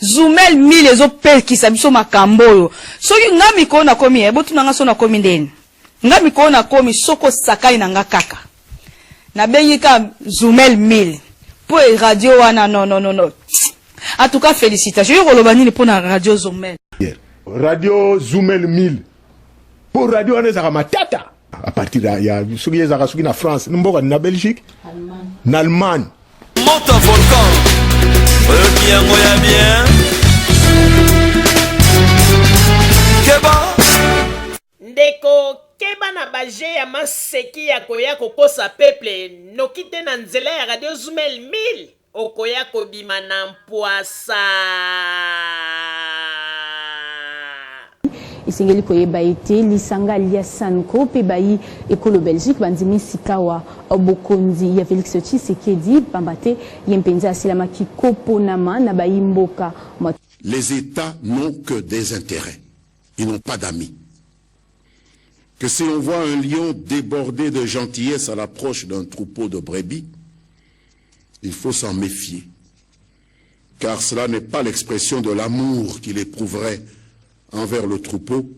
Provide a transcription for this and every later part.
Zumel 1000 ezopekisa biso makambo oyo. Soki nga mikolo nakomi, eh, botuna nga so nakomi ndeni. Nga mikolo nakomi soki osakani na nga kaka. Nabengi ka Zumel 1000. Po e radio wana non non non non. En tout cas félicitations. Yo koloba nini pona radio Zumel? Radio Zumel 1000. Po radio wana ezaka matata. À partir ya soki ezaka soki na France, mboka na Belgique, na Allemagne. Moto volcan oyoki yango ya bien keba. Ndeko keba na ba jeux ya maseki ya koya kokosa peuple noki te na nzela ya radio zumel 1000 okoya kobima na mpwasa. Esengeli koyeba ete lisanga lya Sanco mpe bayi ekolo Belgique bandimi sikawa bokonzi ya Felix Tshisekedi pamba te ye mpenza asilamaki koponama na bayi mboka. Les Etats n'ont que des intérêts, ils n'ont pas d'amis. Que si l'on voit un lion déborder de gentillesse à l'approche d'un troupeau de brebis, il faut s'en méfier, car cela n'est pas l'expression de l'amour qu'il éprouverait envers le troupeau,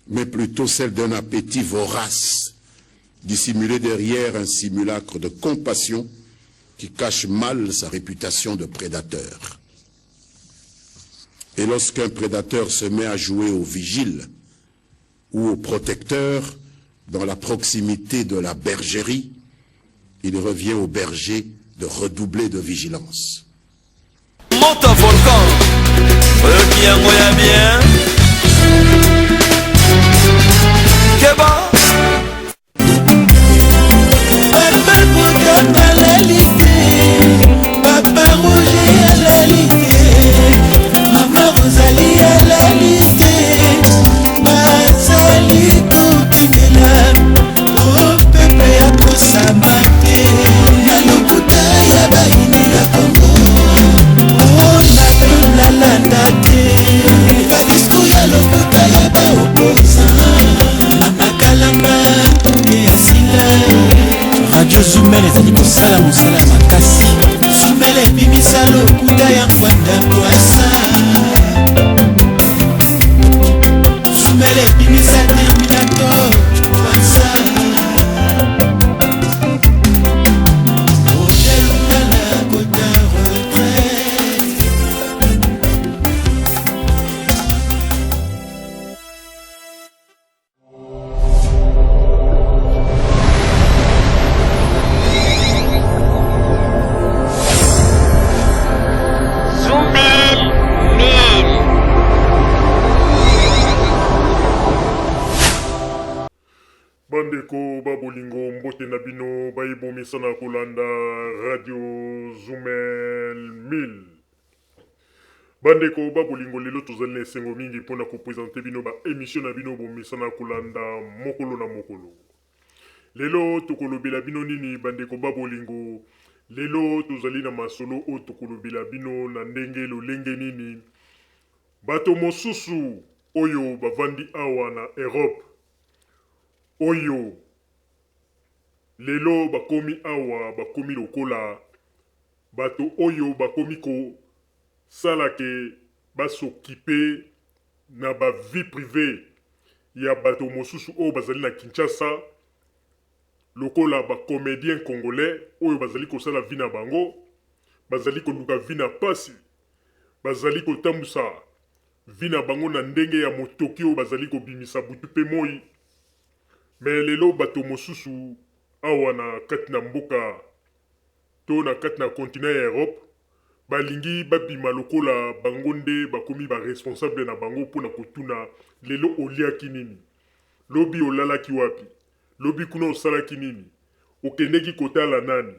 mais plutôt celle d'un appétit vorace, dissimulé derrière un simulacre de compassion qui cache mal sa réputation de prédateur. Et lorsqu'un prédateur se met à jouer au vigile ou au protecteur dans la proximité de la bergerie, il revient au berger de redoubler de vigilance. Moto volcan oyoki yango ya bien keba. Papa Bouddha alali te, Papa Roger alali te, Mama Rosalie alali te, bazali kokengela o pepe ya kosamba te na lokuta ya bayini ya Kongo o na peuple alanda te badiskur ya lokuta ya baoposan. Mama Kalamba ye asila. Radio Zumel ezali kosala mosala ya makasi. Zumel ebimisa lokuta ya Ngbanda Pwasa. Zumel ebimisa Terminator Pwasa. Roger Lungala kota retraite. Zumel 1000. Bandeko ba bolingo mbote na bino baye bomesana kolanda radio Zumel 1000. Bandeko ba bolingo lelo tozali na esengo mingi pona ko presenter bino ba emission na bino bomesana kolanda mokolo na mokolo. Lelo tokolobela bino nini bandeko ba bolingo? Lelo tozali na masolo oyo tokolobela bino na ndenge lolenge nini bato mosusu oyo bavandi awa na Europe oyo lelo bakomi awa bakomi lokola Bato oyo bakomi ko sala ke ba s'occuper na ba vie privee ya bato mosusu oyo bazali na Kinshasa lokola ba comediens congolais oyo bazali kosala vie na bango, bazali koluka vie na pasi, bazali kotambusa vie na bango na ndenge ya motoki oyo bazali kobimisa butu pe moyi. Mais lelo bato mosusu awa na kati na mboka to na kati na continent ya Europe balingi babima lokola bango nde bakomi ba responsable na bango mpo na kotuna lelo oliaki nini, lobi olalaki wapi, lobi kuna osalaki nini, okendeki kotala nani,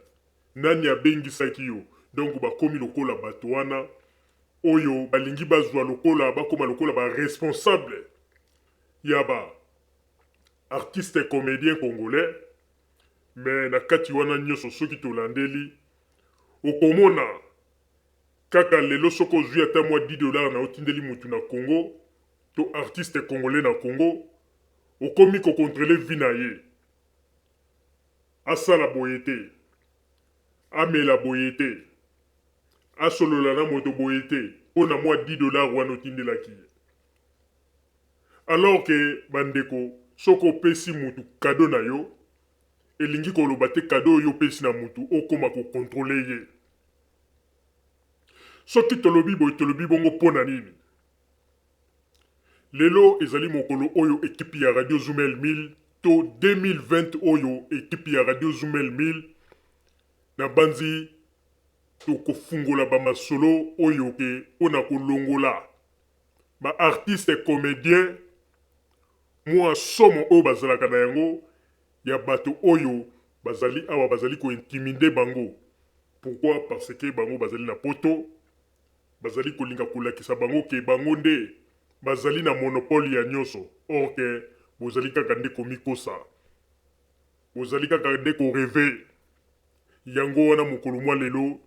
nani abengisaki yo. Donc bakomi lokola bato wana oyo balingi bazwa lokola bakoma lokola ba responsable ya ba artistes comediens congolais. Mais na kati wana nioso soki tolandeli okomona kaka lelo soki ozui ata mwa 10 dollars na otindeli mutu na Congo to artiste congolais na Congo okomi ko controler vie na ye asala boye te amela boye te asolola na moto boye te. mpo na mwa 10 dollars wana otindelaki ye. Alors que bandeko, soki opesi mutu cadeau na yo, elingi koloba te cadeau oyo opesi na mutu okoma ko controler ye. Soki tolobi boye tolobi bongo mpo na nini? Lelo ezali mokolo oyo ekipi ya Radio Zumel 1000 to 2020 oyo ekipi ya Radio Zumel 1000 nabanzi tokofungola ba masolo oyo ke mpo na kolongola ba artistes comediens mua somo oyo bazalaka na yango ya bato oyo bazali awa bazali ko intimider bango. Pourquoi? Parce que bango bazali na poto, bazali kolinga kolakisa bango ke bango nde bazali na monopole ya nionso or que bozali kaka nde komikosa, bozali kaka nde ko rever. Yango wana mokolo mwa lelo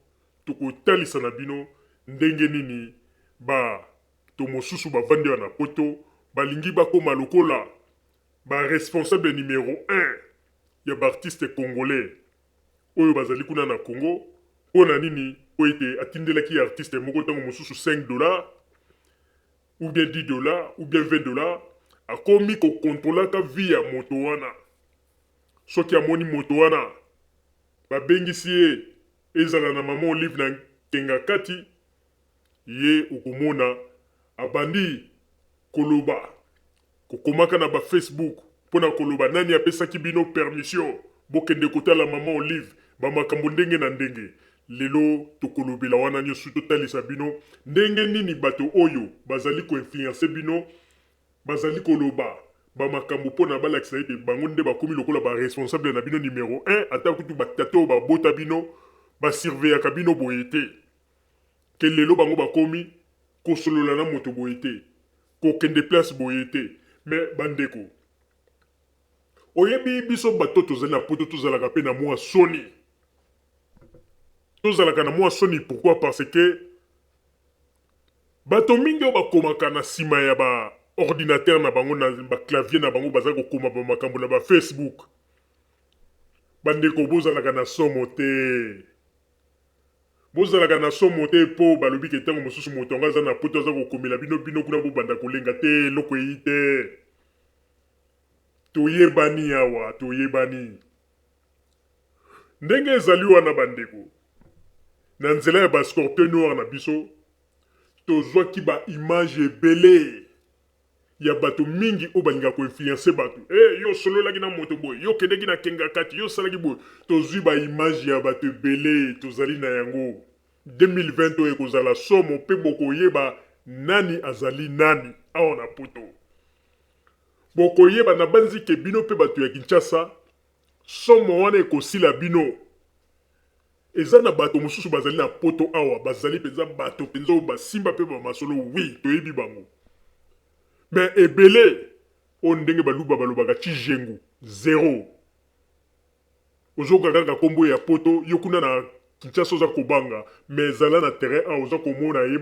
tokotalisa na bino ndenge nini ba to mosusu bavandi awa na poto balingi bakoma lokola ba responsable numero un ya ba artistes congolais oyo bazali kuna na Congo. Mpo na nini? Mpo ete atindelaki artiste moko ntango mosusu 5 dollars ou bien 10 dollars ou bien 20 dollars, akomi ko controlaka vie ya moto wana. Soki amoni moto wana babengisi ye ezala na mama Olive na Kengakati, ye okomona abandi koloba, kokomaka na ba Facebook mpo na koloba nani apesaki bino permission bokende kotala mama Olive, ba makambo ndenge na ndenge. Lelo tokolobela wana nioso totalisa bino ndenge nini bato oyo bazali ko influencer bino bazali koloba ba makambo mpo na balakisa ete bango nde bakomi lokola ba responsable na bino numero un, ata kutu ba tata oyo babota bino ba surveillaka bino boye te ke lelo bango bakomi kosolola na moto boye te, kokende place boye te. Mais bandeko, oyebi biso bato tozali na poto tozalaka pe na mua soni, tozalaka na mua soni pourquoi? Parce que bato mingi oyo bakomaka na sima ya ba ordinateur na bango na ba clavier na bango baza kokoma ba makambo na ba Facebook. Bandeko bozalaka na somo te. Bozalaka na somo te po balobi ke tango mosusu moto yango aza na poto aza kokomela bino bino kuna bobanda kolenga te eloko eyi te. Toyebani awa toyebani. Ndenge ezali wana bandeko na nzela ya ba scorpion noir na biso tozwaki ba image ebele ya bato mingi oyo balingaka ko influencer bato. Eh, yo osololaki na moto boye, yo okendeki na Kengakati, yo osalaki boye. Tozwi ba image ya bato ebele, tozali na yango. 2020 oyo ekozala somo mpe bokoyeba nani azali nani awa na poto. Bokoyeba, nabanzi ke bino mpe bato ya Kinshasa, somo wana ekosila bino. Eza na bato mosusu bazali na poto awa bazali penza bato penza oyo basimba pe ba masolo oui toyebi bango mais ebele oyo ndenge baluba balobaka tshijengu zero ozoyoka kaka kombo ya poto yo kuna na Kinshasa oza kobanga mais zala na terrain awa oza komona ye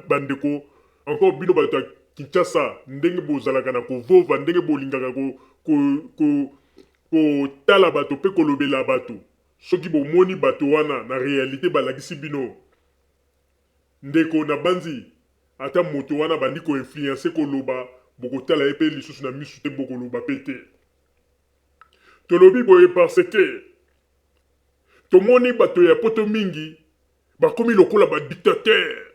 bandeko encore bino bato ya Kinshasa ndenge bozalaka na kovova ndenge bolingaka ko ko ko kotala bato pe kolobela bato Soki bomoni bato wana na realite balakisi bino ndeko nabanzi ata moto wana abandi ko influencer koloba bokotala ye pe lisusu na misu te bokoloba pe te. Tolobi boye parce que tomoni bato ya poto mingi bakomi lokola ba dictateurs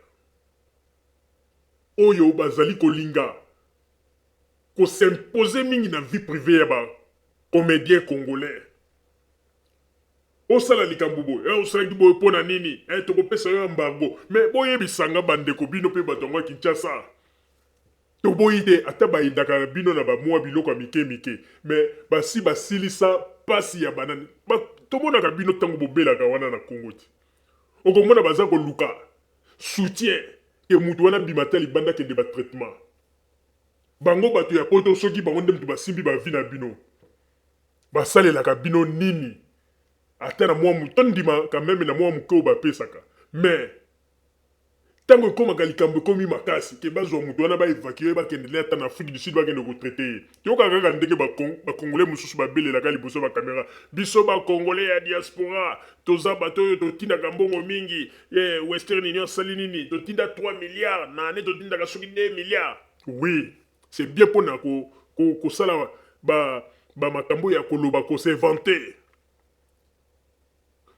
oyo bazali kolinga ko s'imposer mingi na vie privee ya ba comediens congolais. Osala likambo boye, eh, osalaki boye mpo na nini? Eh, tokopesa yo embargo. Mais boyebisa nga bandeko bino mpe bato yango ya Kinshasa. Toboyi te ata bayendaka bino na ba mua biloko ya mike mike mais basi basilisa pasi ya banani. Ba, tomonaka bino tango bobelaka wana na Congo ti. Okomona baza koluka soutien ke mutu wana abima ata libanda akende ba traitement. Bango bato ya poto soki bango nde mutu basimbi ba vie na bino. Basalelaka bino nini ata na mwa tondima quand meme na mwa moke oyo bapesaka mais. Ntango ekomaka likambo ekomi makasi ke bazwa moto wana ba evacuer ye bakende naye ata na Afrique du Sud bakende ko traiter ye. Toyokaka kaka ndenge ba ba congolais mosusu babelelaka liboso ya ba camera, biso ba congolais ya diaspora toza bato oyo totindaka mbongo mingi, eh Western Union asali nini, totinda 3 milliards na annee totindaka soki 2 milliards. Oui, c'est bien pona ko ko kosala ba ba makambo ya koloba ko se vanter.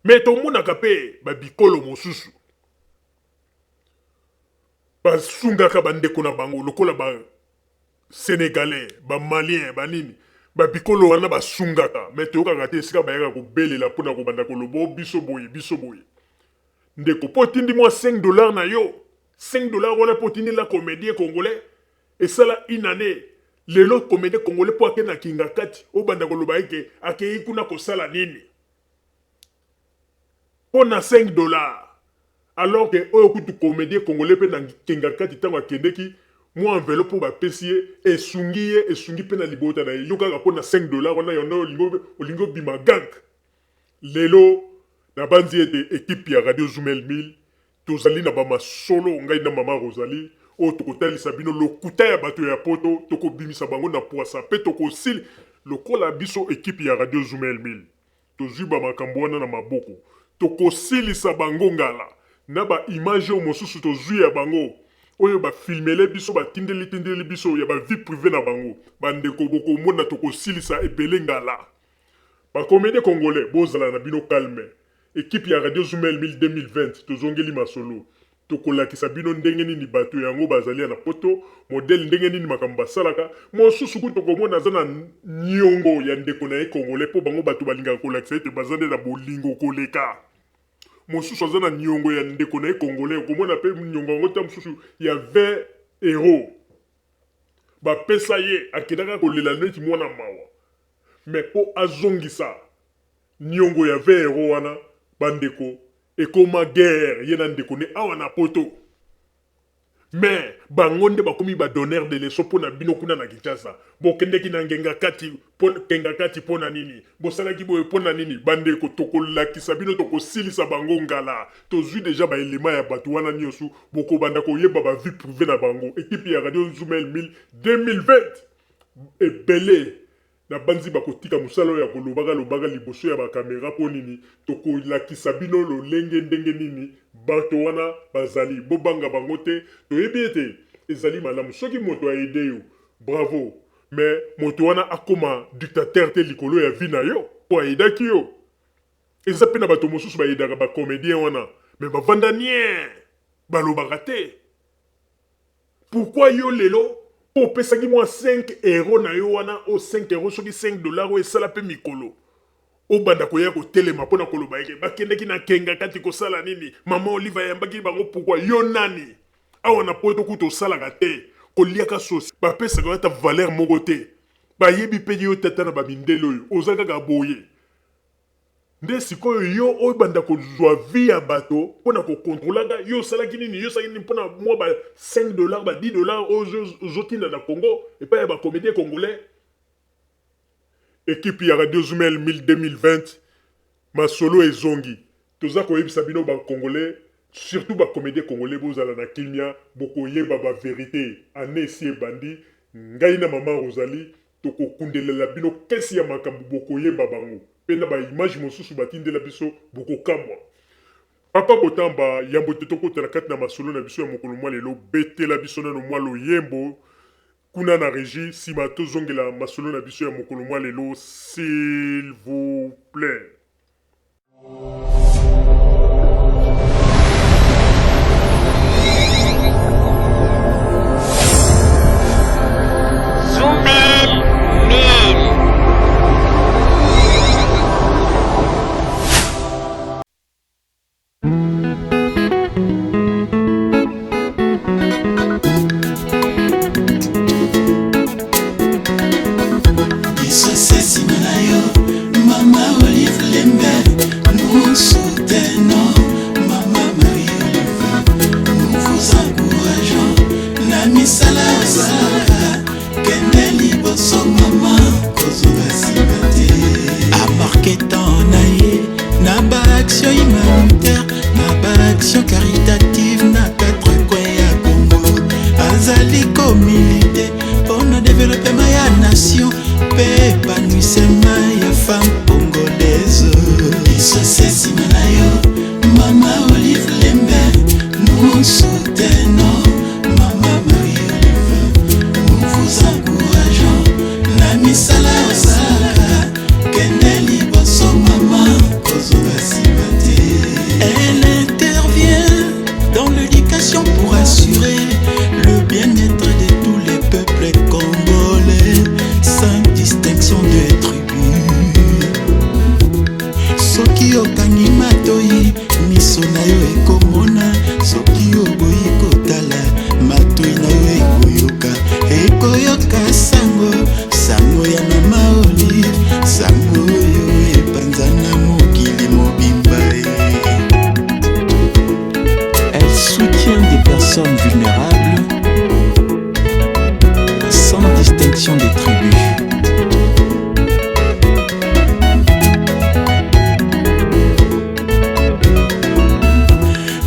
Mais tomonaka pe ba bikolo mosusu basungaka ba ndeko na bango lokola ba senegalais, ba malien, ba nini ba bikolo wana basungaka mais toyokaka te esika bayaka kobelela pona kobanda koloba oh biso boye biso boye. Ndeko po otindi mwa 5 dollars na yo, 5 dollars wana po otindela comedien congolais esala une annee lelo comedien congolais po ake na kingakati obanda koloba ye ke akeyi kuna kosala nini? Po na 5 dollars alors que oyo kutu comedien congolais pe na kingakati tango akendeki mua enveloppe oyo bapesi ye esungi ye esungi pe na libota na ye yo kaka po na 5 dollars wana yonde olingi olingi obima gang lelo nabanzi ete equipe ya radio Zumel 1000 tozali na ba masolo ngai na mama Rosalie oyo tokotalisa bino lokuta ya bato ya poto tokobimisa bango na pwasa pe tokosili lokola biso equipe ya radio Zumel 1000 Tozui ba makambo wana na maboko. Tokosilisa bango ngala na ba images oyo mosusu tozui ya bango oyo ba filmele biso ba tindeli tindeli biso ya ba vie privee na bango. Ba ndeko bokomona tokosilisa ebele ngala. Ba comediens congolais bozala na bino calme. Equipe ya Radio Zumel 2020 tozongeli masolo. Tokolakisa bino ndenge nini bato yango bazali na poto, modèle ndenge nini makambo basalaka. Mosusu kutu okomona aza na niongo ya ndeko na ye congolais po bango bato balingaka kolakisa ete baza nde na bolingo koleka. Mosusu aza na niongo ya ndeko na ye congolais, okomona pe niongo yango ta mosusu ya 20 euros bapesa ye, akendaka kolela neti mwana mawa mais po azongisa niongo ya 20 euros wana bandeko Ekoma guerre ye na ndeko ne awa na poto mais bango nde bakomi ba donneur de leçon pona bino kuna na Kinshasa bokendeki na ngenga kati po kenga kati pona nini bosalaki boye pona nini bandeko tokolakisa bino tokosilisa bango ngala tozui dejà ba element ya batu wana nioso bokobanda koyeba ba vie privee na bango equipe ya radio nzumel 1000 2020 ebele Nabanzi bakotika mosala oyo ya kolobaka lobaka liboso ya ba camera mpo nini? Tokolakisa bino lolenge ndenge nini bato wana bazali. Bobanga bango te. Toyebi ete ezali malamu soki moto a aider yo, bravo. Mais moto wana akoma dictateur te likolo ya vie na yo mpo a aidaki yo. Eza mpe na bato mosusu ba aidaka ba comediens wana mais bavanda nien, balobaka te. Pourquoi yo lelo po opesaki mwa 5 euros na yo wana oyo 5 euros soki 5 dollars oyo esala pe mikolo obanda koya kotelema pona koloba eke bakendeki na kenga kati kosala nini maman olive ayambaki bango pourquoi yo nani awa na poto kutu osalaka te koliaka sosi bapesaka yo ata valeur moko te bayebi pe yo te ata na ba mindele oyo oza kaka boye Nde sikoyo yo obanda kozua vie ya bato pona ko controlaka yo osalaki nini yo osalaki nini pona mua ba 5 dollars ba 10 dollars oyo ozo tinda na Congo epai ya ba comediens congolais. Equipe ya Radio Zumel 2020 masolo ezongi toza koyebisa bino ba congolais surtout ba comediens congolais bozala na kimia bokoyeba ba verite annee esi ebandi ngai na maman Rosalie Tokokundelela bino kesi ya makambo bokoyeba bango pe na ba image mosusu batindela biso bokokamwa. Papa Botamba yambo te tokota na kati na masolo na biso ya mokolo mwa lelo betela biso nano mwa loyembo kuna na regie sima tozongela masolo na biso ya mokolo mwa lelo s'il vous plait. Lisose nsima na yo mama olive lembe. Azali komilite mpo na developema ya nation mpe epanouissement ya femme congolaise. Biso se nsima na yo mama Olive Lembe, nous soutenons mama Marie Olive, nous vous encourageons na misala osalaka, kende liboso mama, kozonga nsima te. Elle intervient dans l'éducation pour assurer le bien-être de tous les peuples congolais sans distinction de tribu. Soki okangi matoi, miso na yo ekomona. Soki oboyi kotala, matoi na yo ekoyoka, ekoyoka sango, sango ya mama Olive, sango oyo epanzana mokili mobimba e. Elle soutient des personnes vulnérables sans distinction des tribus.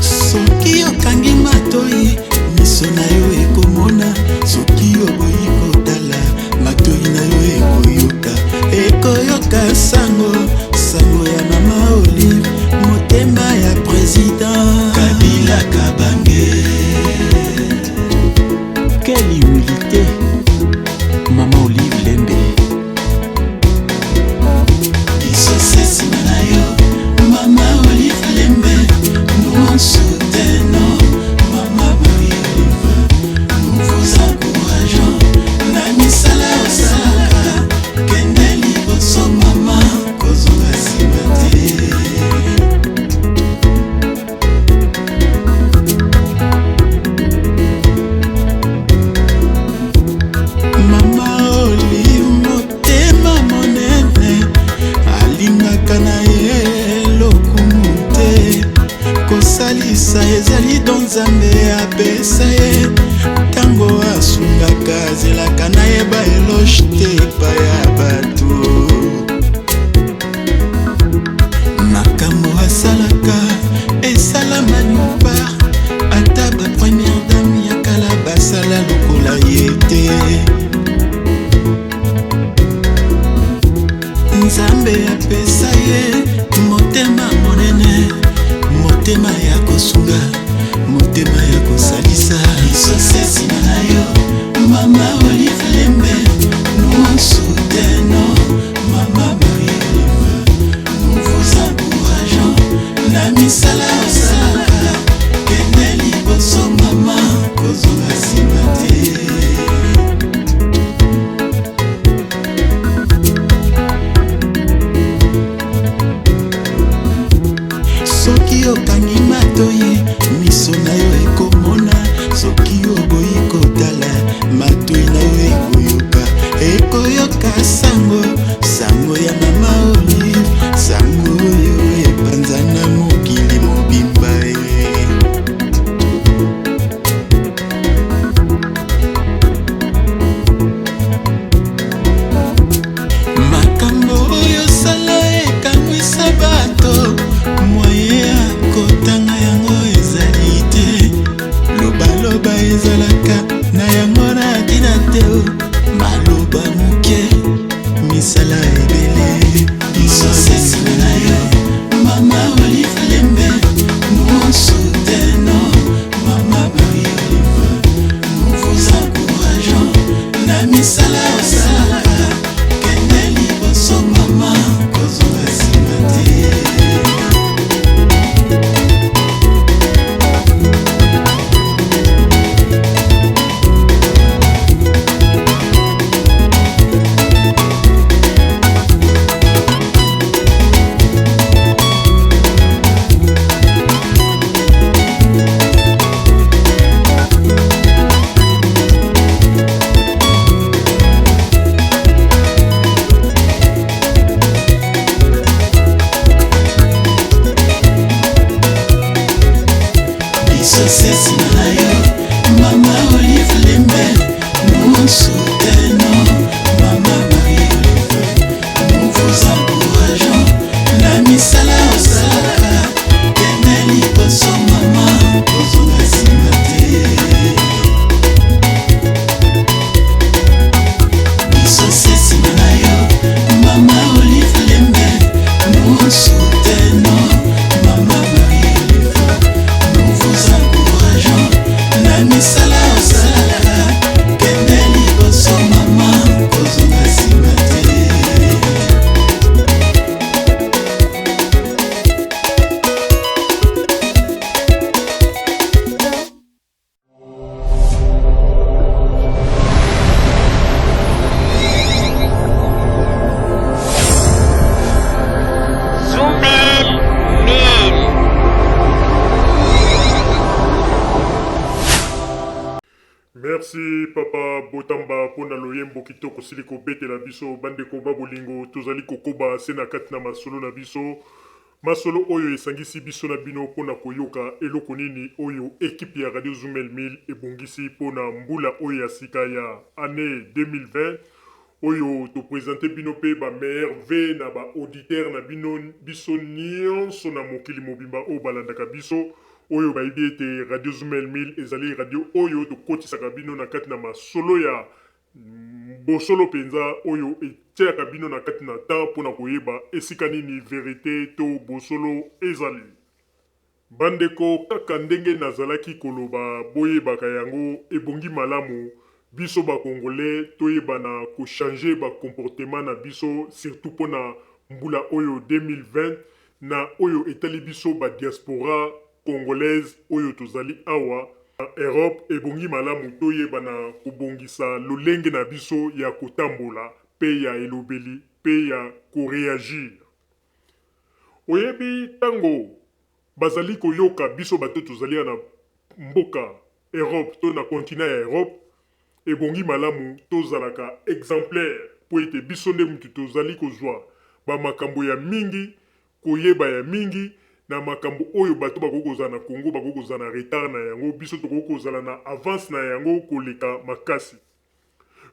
Soki okangi matoi, miso na yo ekomona. Soki oboyi kotala, matoi na yo ekoyoka, ekoyoka sango, sango ya mama Olive, motema ya président Kabila Kabange. Quelle humilité, Maman Olive Lembe. Biso se nsima na yo mama Olive Lembe, nous soutenons mama Marie Olive, nous vous encourageons na misala osalaka, kende liboso mama, kozonga nsima te. Mama Olive motema monene, alingaka na ye lokumu te. Kosalisa ezali don Nzambe apesa ye. Ntango asungaka, azelaka na ye ba éloge te epai ya bato. Makambo asalaka esalama nulle part. Ata ba première dame ya kala basala lokola ye te. Nzambe apesa ye motema monene, motema ya kosunga, motema ya kosalisa. Biso se nsima na yo mama Olive Lembe, nous soutenons mama Marie Olive, nous vous encourageons na misala osalaka, kende liboso mama, kozonga nsima te. Soki okangi matoi, miso na yo ekomona. Soki oboyi kotala, matoi na yo ekoyoka, ekoyoka sango, sango ya mama Olive, sango oyo epanzana mokili mobimba e. Makambo oyo osala ekamwisa bato, moyen ya kotanga yango ezali te. Lobaloba ezalaka na yango na ntina te o. Maloba moke, misala ebele. Biso se nsima na yo mama Olive Lembe, nous soutenons mama Marie Olive, nous vous encourageons na misala osalaka, kende liboso mama, kozonga nsima te. Merci papa Botamba pona loyembo kitoko osili kobetela biso. Bandeko ba bolingo, tozali kokoba se na kati na masolo na biso. Masolo oyo esangisi biso na bino pona koyoka eloko nini oyo equipe ya Radio Zumel 1000 ebongisi pona mbula oyo ya sika ya annee 2020 oyo to presenter bino pe ba meilleurs vœux na ba auditeurs na bino biso nionso na mokili mobimba oyo balandaka biso oyo bayebi ete Radio Zumel 1000 ezali radio oyo tokotisaka bino na kati na masolo ya bosolo penza oyo etiaka bino na kati na temps pona koyeba esika nini verite to bosolo ezali. Bandeko kaka ndenge nazalaki koloba boyebaka yango ebongi malamu biso ba congolais toyebana ko changer ba comportement na biso surtout pona mbula oyo 2020 na oyo etali biso ba diaspora congolaise oyo tozali awa na Europe ebongi malamu toyebana kobongisa lolenge na biso ya kotambola pe ya elobeli pe ya ko reagir. Oyebi tango bazali koyoka biso bato tozali awa na mboka Europe to na continent ya Europe, ebongi malamu tozalaka exemplaire mpo ete biso nde mutu tozali kozua ba makambo ya mingi, koyeba ya mingi na makambo oyo bato bakoki kozala na Congo bakoki kozala na retard na yango, biso tokoki kozala na avance na yango koleka makasi.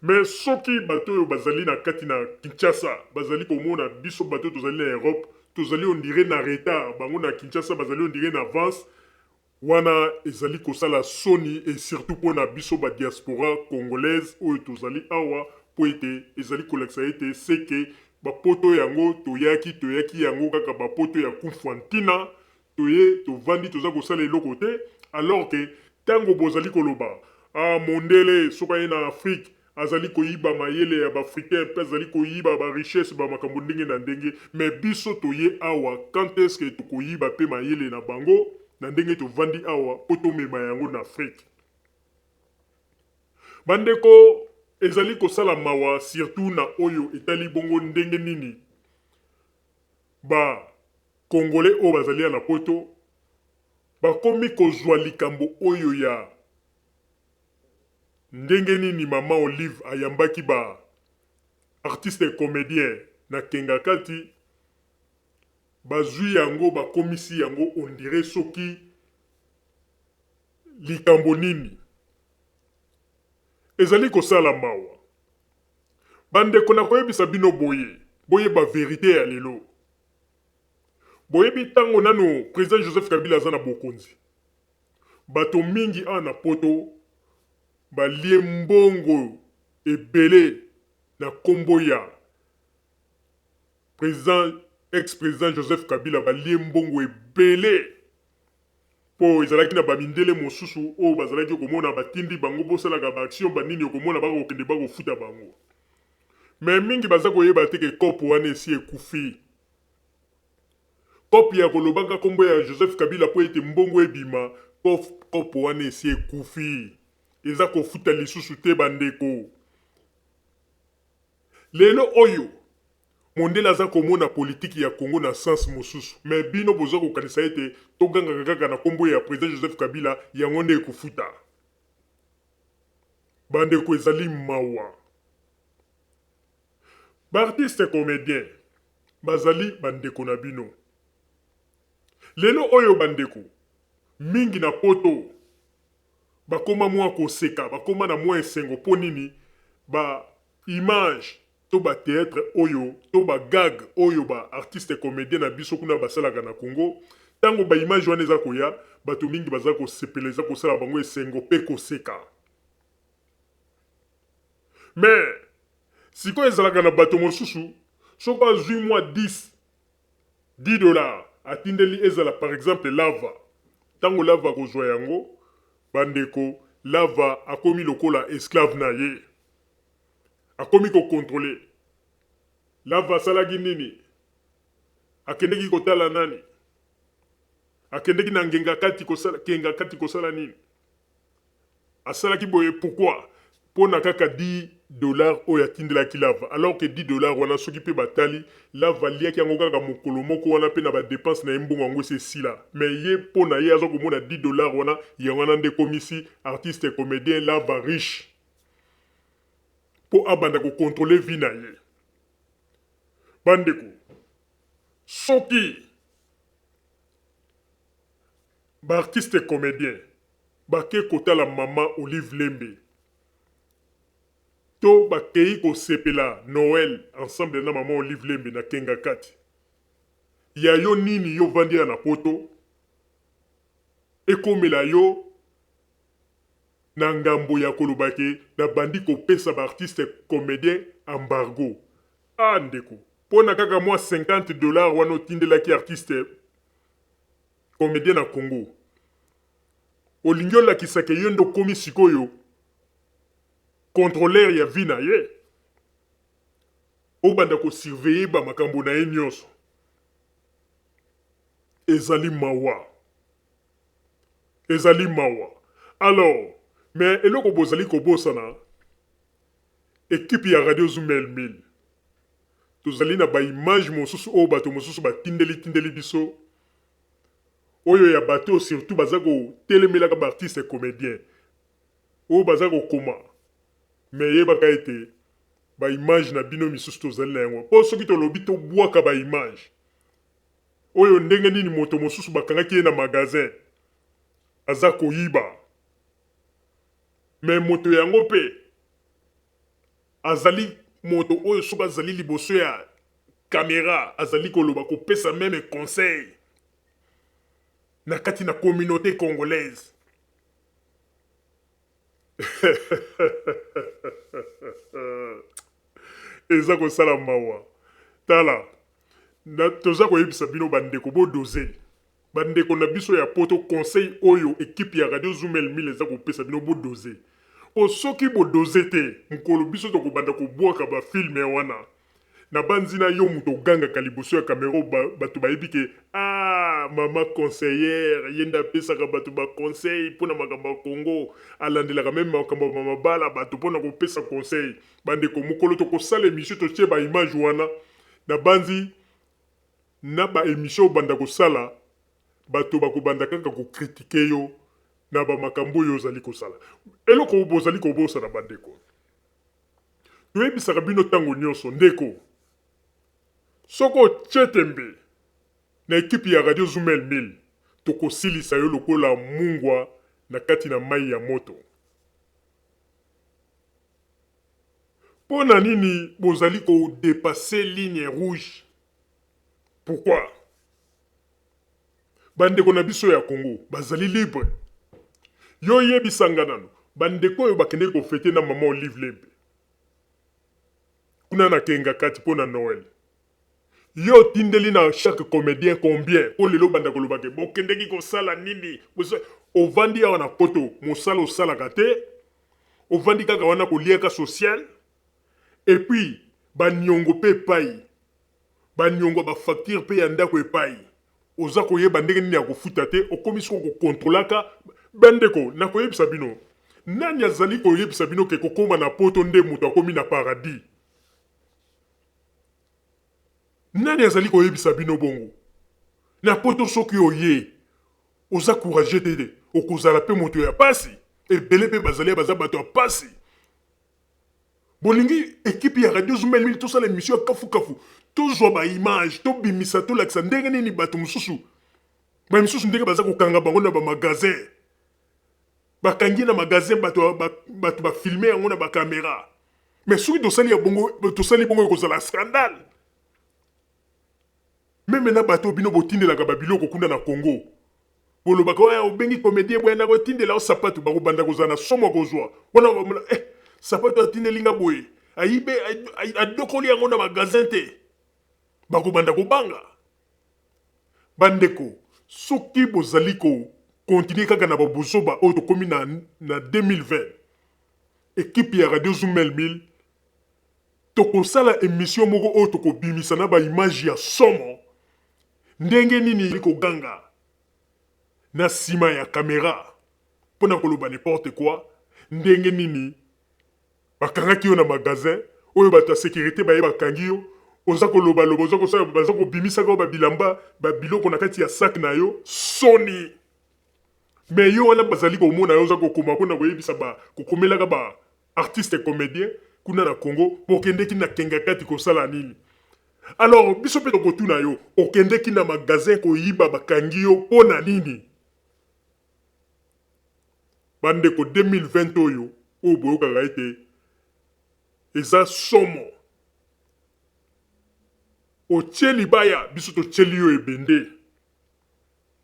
Mais soki bato oyo bazali na kati na Kinshasa bazali komona biso bato oyo tozali na Europe tozali on dirait na retard, bango na Kinshasa bazali on dirait na avance, wana ezali kosala soni et surtout pona biso ba diaspora congolaise oyo tozali awa po ete ezali kolakisa ete ce que ba poto yango toyaki, toyaki yango kaka ba poto ya kunfua ntina, toye tovandi toza kosala eloko te alors que tango bozali koloba ah mondele soki aye na Afrique azali koyiba mayele ya ba africain pe azali koyiba ba richesse ba makambo ndenge na ndenge mais biso toye awa quand est ce que tokoyiba pe mayele na bango na ndenge tovandi awa po tomema yango na Afrique? Bandeko ezali kosala mawa surtout na oyo etali bongo ndenge nini ba Congolais oyo bazali ya na poto bakomi kozua likambo oyo ya ndenge nini maman Olive ayambaki ba artistes comediens na Kengakati, bazui yango bakomisi yango on dirait soki likambo nini. Ezali kosala mawa. Bandeko nakoyebisa bino boye, boyeba verite ya lelo. Boyebi tango nanu president Joseph Kabila aza na bokonzi, bato mingi awa na poto balie mbongo ebele na kombo ya president ex president Joseph Kabila, balie mbongo ebele po ezalaki na ba mindele mosusu oyo bazalaki komona batindi bango bosalaka ba action ba nini, okomona bakokende bakofuta bango. Mais mingi baza koyeba te ke coop wana esi ekufi. Coop ya kolobaka kombo ya Joseph Kabila po ete mbongo ebima, coop wana esi ekufi. Eza kofuta lisusu te ba ndeko. Lelo oyo mondele aza komona politique ya Congo na sens mosusu mais bino boza kokanisa ete togangaka kaka na kombo ya president Joseph Kabila yango nde ekofuta. Ba ndeko ezali mawa. Ba artistes comediens bazali ba ndeko na bino. Lelo oyo ba ndeko mingi na poto bakoma mua koseka, bakoma na mua esengo po nini? Ba images to ba theatre oyo to ba gag oyo ba artistes comediens na biso kuna basalaka na Congo, tango ba images wana eza koya, bato mingi baza kosepela, eza kosala bango esengo pe koseka. Mais sikoyo ezalaka na bato mosusu soki azwi mwa 10 10 dollars atindeli ezala par exemple lava, tango lava akozwa yango, bandeko lava akomi lokola esclave na ye. Akomi ko controler. Lava asalaki nini? Akendeki kotala nani? Akendeki na Ngengakati kosala, Kengakati kosala nini? Asalaki boye pourquoi? Pona kaka 10. dollars oyo atindelaki Lava alors que 10 dollars wana soki pe batali Lava aliaki yango kaka mokolo moko wana pe na ba depenses na ye mbongo yango esi esila mais ye po na ye aza komona 10 dollars wana yango wana nde ekomisi artiste comedien Lava riche po abanda ko controler vie na ye. Bandeko soki ba artistes comediens bake kotala mama Olive Lembe to bakeyi kosepela Noël ensemble na mama Olive Lembe na Kengakati ya yo nini yo ovandi awa na poto ekomela yo na ngambo ya koloba ke nabandi kopesa ba artistes comediens embargo ah ndeko pona kaka mwa 50 dollars wana otindelaki artiste comedien na Congo olingi olakisa ke yo nde okomi sikoyo controleur ya vie na ye obanda ko surveiller ba makambo na ye nionso ezali mawa ezali mawa alors mais eloko bozali kobosana equipe ya radio zumel 1000 Tozali na ba images mosusu oyo bato mosusu batindeli tindeli biso oyo ya bato oyo surtout baza kotelemelaka ba artistes comediens oyo baza kokoma mais yebaka ete ba images na bino misusu tozali na yango po soki tolobi tobwaka ba images oyo ndenge nini moto mosusu bakangaki ye na magasin aza koyiba mais moto yango pe Azali moto oyo soki azali liboso ya camera azali koloba kopesa meme conseil na kati na communaute congolaise. Eza kosala mawa. Tala, na, toza koyebisa bino bandeko bo doser. Ba ndeko na biso ya poto conseil oyo equipe ya radio Zumel 1000 eza kopesa bino bo doser po soki bo doser te mukolo biso toko banda kobuaka ba film wana na banzi na yo mutu ogangaka liboso ya camera batu bayebi ke aah mama conseillere ye nde apesaka batu ba conseil pona makambo ya Congo alandelaka meme makambo ya mabala batu pona kopesa conseil ba ndeko mukolo tokosala emission totie ba image wana na banzi Na ba emission obanda kosala bato bakobanda kaka ko critiquer yo na ba makambo oyo ozali kosala. Eloko bozali kobosana ba ndeko, toyebisaka bino tango nionso, ndeko soki otie tembe na equipe ya radio Zumel 1000 tokosilisa yo lokola mungwa na kati na mayi ya moto. Mpo na nini bozali ko depasser ligne rouge? Pourquoi? Ba ndeko na biso ya Congo bazali libre. Yo yebisa nga nanu, ba ndeko oyo bakendeki ko feter na maman Olive Lembe kuna na Kengakati mpo na Noël, yo otindeli na chaque comedien combien mpo lelo obanda koloba ke bokendeki kosala nini? Ovandi awa na poto mosala osalaka te, ovandi kaka wana koliaka social et puis ba niongo pe epayi, ba niongo ya ba facture pe ya ndako epayi, oza koyeba ndenge nini ya kofuta te, okomi sikoyo ko controlaka ba ndeko. Nakoyebisa bino nani azali koyebisa bino ke kokoma na poto nde moto akomi na paradis? Nani azali koyebisa bino bongo? Na poto soki oye Oza courageux te te okozala pe moto ya pasi ebele pe bazali baza bato ya pasi bolingi equipe ya radio zumel mili tosala emission ya kafu kafu tozwa ba image tobimisa tolakisa ndenge nini bato mosusu ba misusu ndenge baza kokanga bango na ba magasin bakangi na magasin bato bato ba filme yango na ba camera mais soki tosali ya bongo tosali bongo ekozala scandale. Meme na bato oyo bino botindelaka ba biloko kuna na Congo, bolobaka oya obengi comedien boye nako tindela yo sapatu, bako banda kozala na somo ya kozua wana bakomona eh sapatu atindeli nga boye ayibe adokoli yango na magasin te, bako banda kobanga. Ba ndeko soki bozali ko continuer kaka na ba buzoba oyo tokomi na na 2020 equipe ya radio Zumel 1000 Tokosala emission moko oyo tokobimisa na ba images ya somo ndenge nini koganga na sima ya camera pona koloba n'importe quoi, ndenge nini. Bakangaki yo na magasin oyo bato ya securite baye bakangi yo, oza koloba loba, oza kosala, baza kobimisaka yo ba bilamba, ba biloko na kati ya sac na yo, soni! Mais yo wana bazali komona yo oza kokoma pona koyebisa ba, kokomelaka ba artistes comediens kuna na Congo, bokendeki na Kengakati kosala nini? Alors biso pe tokotuna yo, okendeki na magasin koyiba bakangi yo pona nini? Ba ndeko 2020 oyo oyo boyokaka ete eza somo otie libaya biso totieli yo ebende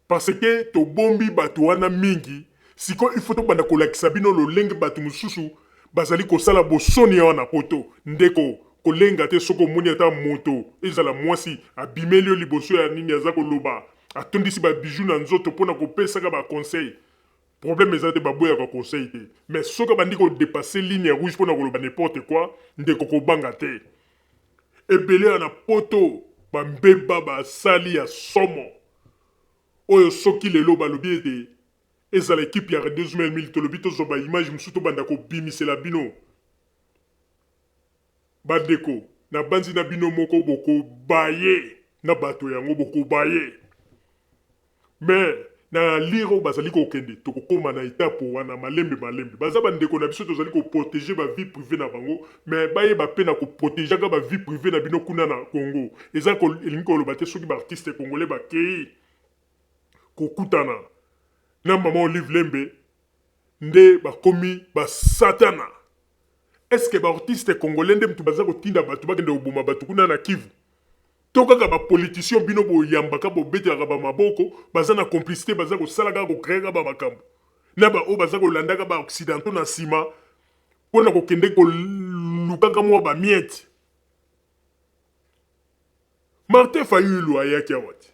parce que tobombi bato wana mingi sikoyo il faut tobanda kolakisa bino lolenge bato mosusu bazali kosala bosoni awa na poto ndeko kolenga te soki omoni ata moto ezala mwasi abimeli yo liboso ya nini aza koloba atondisi ba bijoux na nzoto pona kopesaka ba conseil problème eza te baboyaka conseil te mais soki abandi ko depasser ligne rouge pona koloba n'importe quoi ndeko kobanga te ebele ya na poto ba mbeba basali ya somo oyo soki lelo balobi ete ezala equipe ya radio zumel 1000 tolobi tozwa ba image mosusu tobanda kobimisela bino Ba ndeko na banzi na bino moko boko baye na bato yango boko baye mais na allure oyo bazali kokende tokokoma na etape wana malembe malembe baza ba ndeko na biso tozali ko proteger ba vie privee na bango mais bayeba pe na ko protegeaka ba vie privee na bino kuna na Congo eza elingi koloba te soki ba artistes congolais bakeyi kokutana na maman Olive Lembe nde bakomi ba satana. Est ce que ba artistes congolais nde mutu baza kotinda batu bakende koboma batu kuna na Kivu? To kaka ba politiciens bino boyambaka bobetelaka ba maboko baza na complicite baza kosala kaka ko creer kaka ba makambo na ba oyo baza kolandaka ba occidentaux na sima pona kokende kolukaka mua ba miettes. Martin Fayulu ayaki awa te.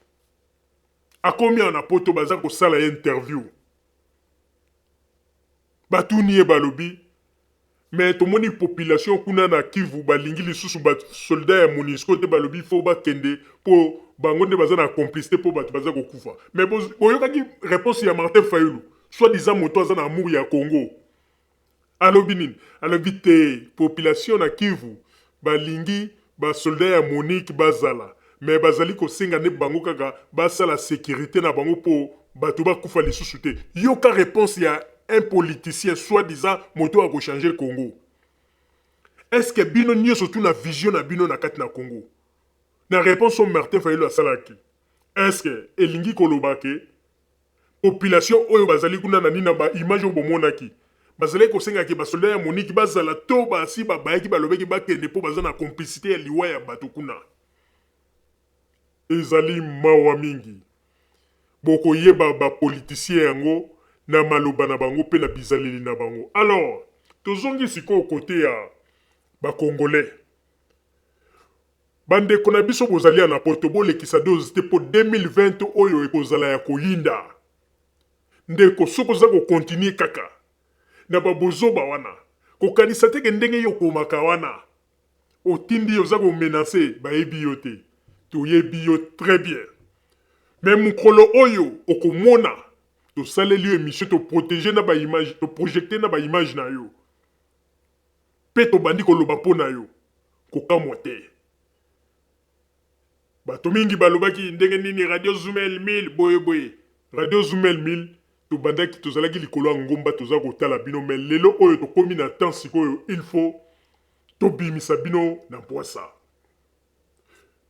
Akomi awa na poto baza kosala ye interview. Batuni ye balobi mais tomoni population kuna na Kivu balingi lisusu ba soldats ya Monusco te balobi faut bakende po bango nde baza na complicite po batu baza kokufa mais boyokaki reponse ya Martin Fayulu soit disant moto aza na amour ya Congo alobi nini alobi te population na Kivu balingi ba soldats ya Monique bazala mais bazali kosenga nde bango kaka basala securite na bango po batu bakufa lisusu te. Yoka reponse ya un politicien soit disant moto oyo ako changer Congo. Est ce que bino nioso tout na vision na bino na kati na Congo na reponse oyo Martin Fayulu asalaki est ce que elingi koloba ke Population oyo bazali kuna na nini na ba image oyo bomonaki bazalaki kosenga ke ba soldats ya Monique bazala to basi babayaki balobaki bakende po baza na complicite ya liwa ya bato kuna. Ezali mawa mingi. Bokoyeba ba politiciens yango na maloba na bango pe na bizaleli na bango. Alors tozongi sikoyo cote ya ba congolais. Ba ndeko na biso bozali ya na poto bolekisa dose te po 2020 oyo ekozala ya koyinda. Ndeko soki oza ko continuer kaka na ba bozoba wana kokanisa te ke ndenge yo okomaka wana otindi oza ko menacer bayebi yo te. Toyebi yo très bien. Mais mokolo oyo okomona tosaleli yo emission to proteger na ba image to projecter na ba image na yo. Pe tobandi koloba mpo na yo, kokamwa te. Bato mingi balobaki, Ndenge nini Radio Zumel 1000, boye, boye. Radio Zumel 1000, tobandaki, tozalaki likolo ya ngomba, toza kotala bino, mais lelo oyo tokomi na temps sikoyo, il faut tobimisa bino na mpwasa.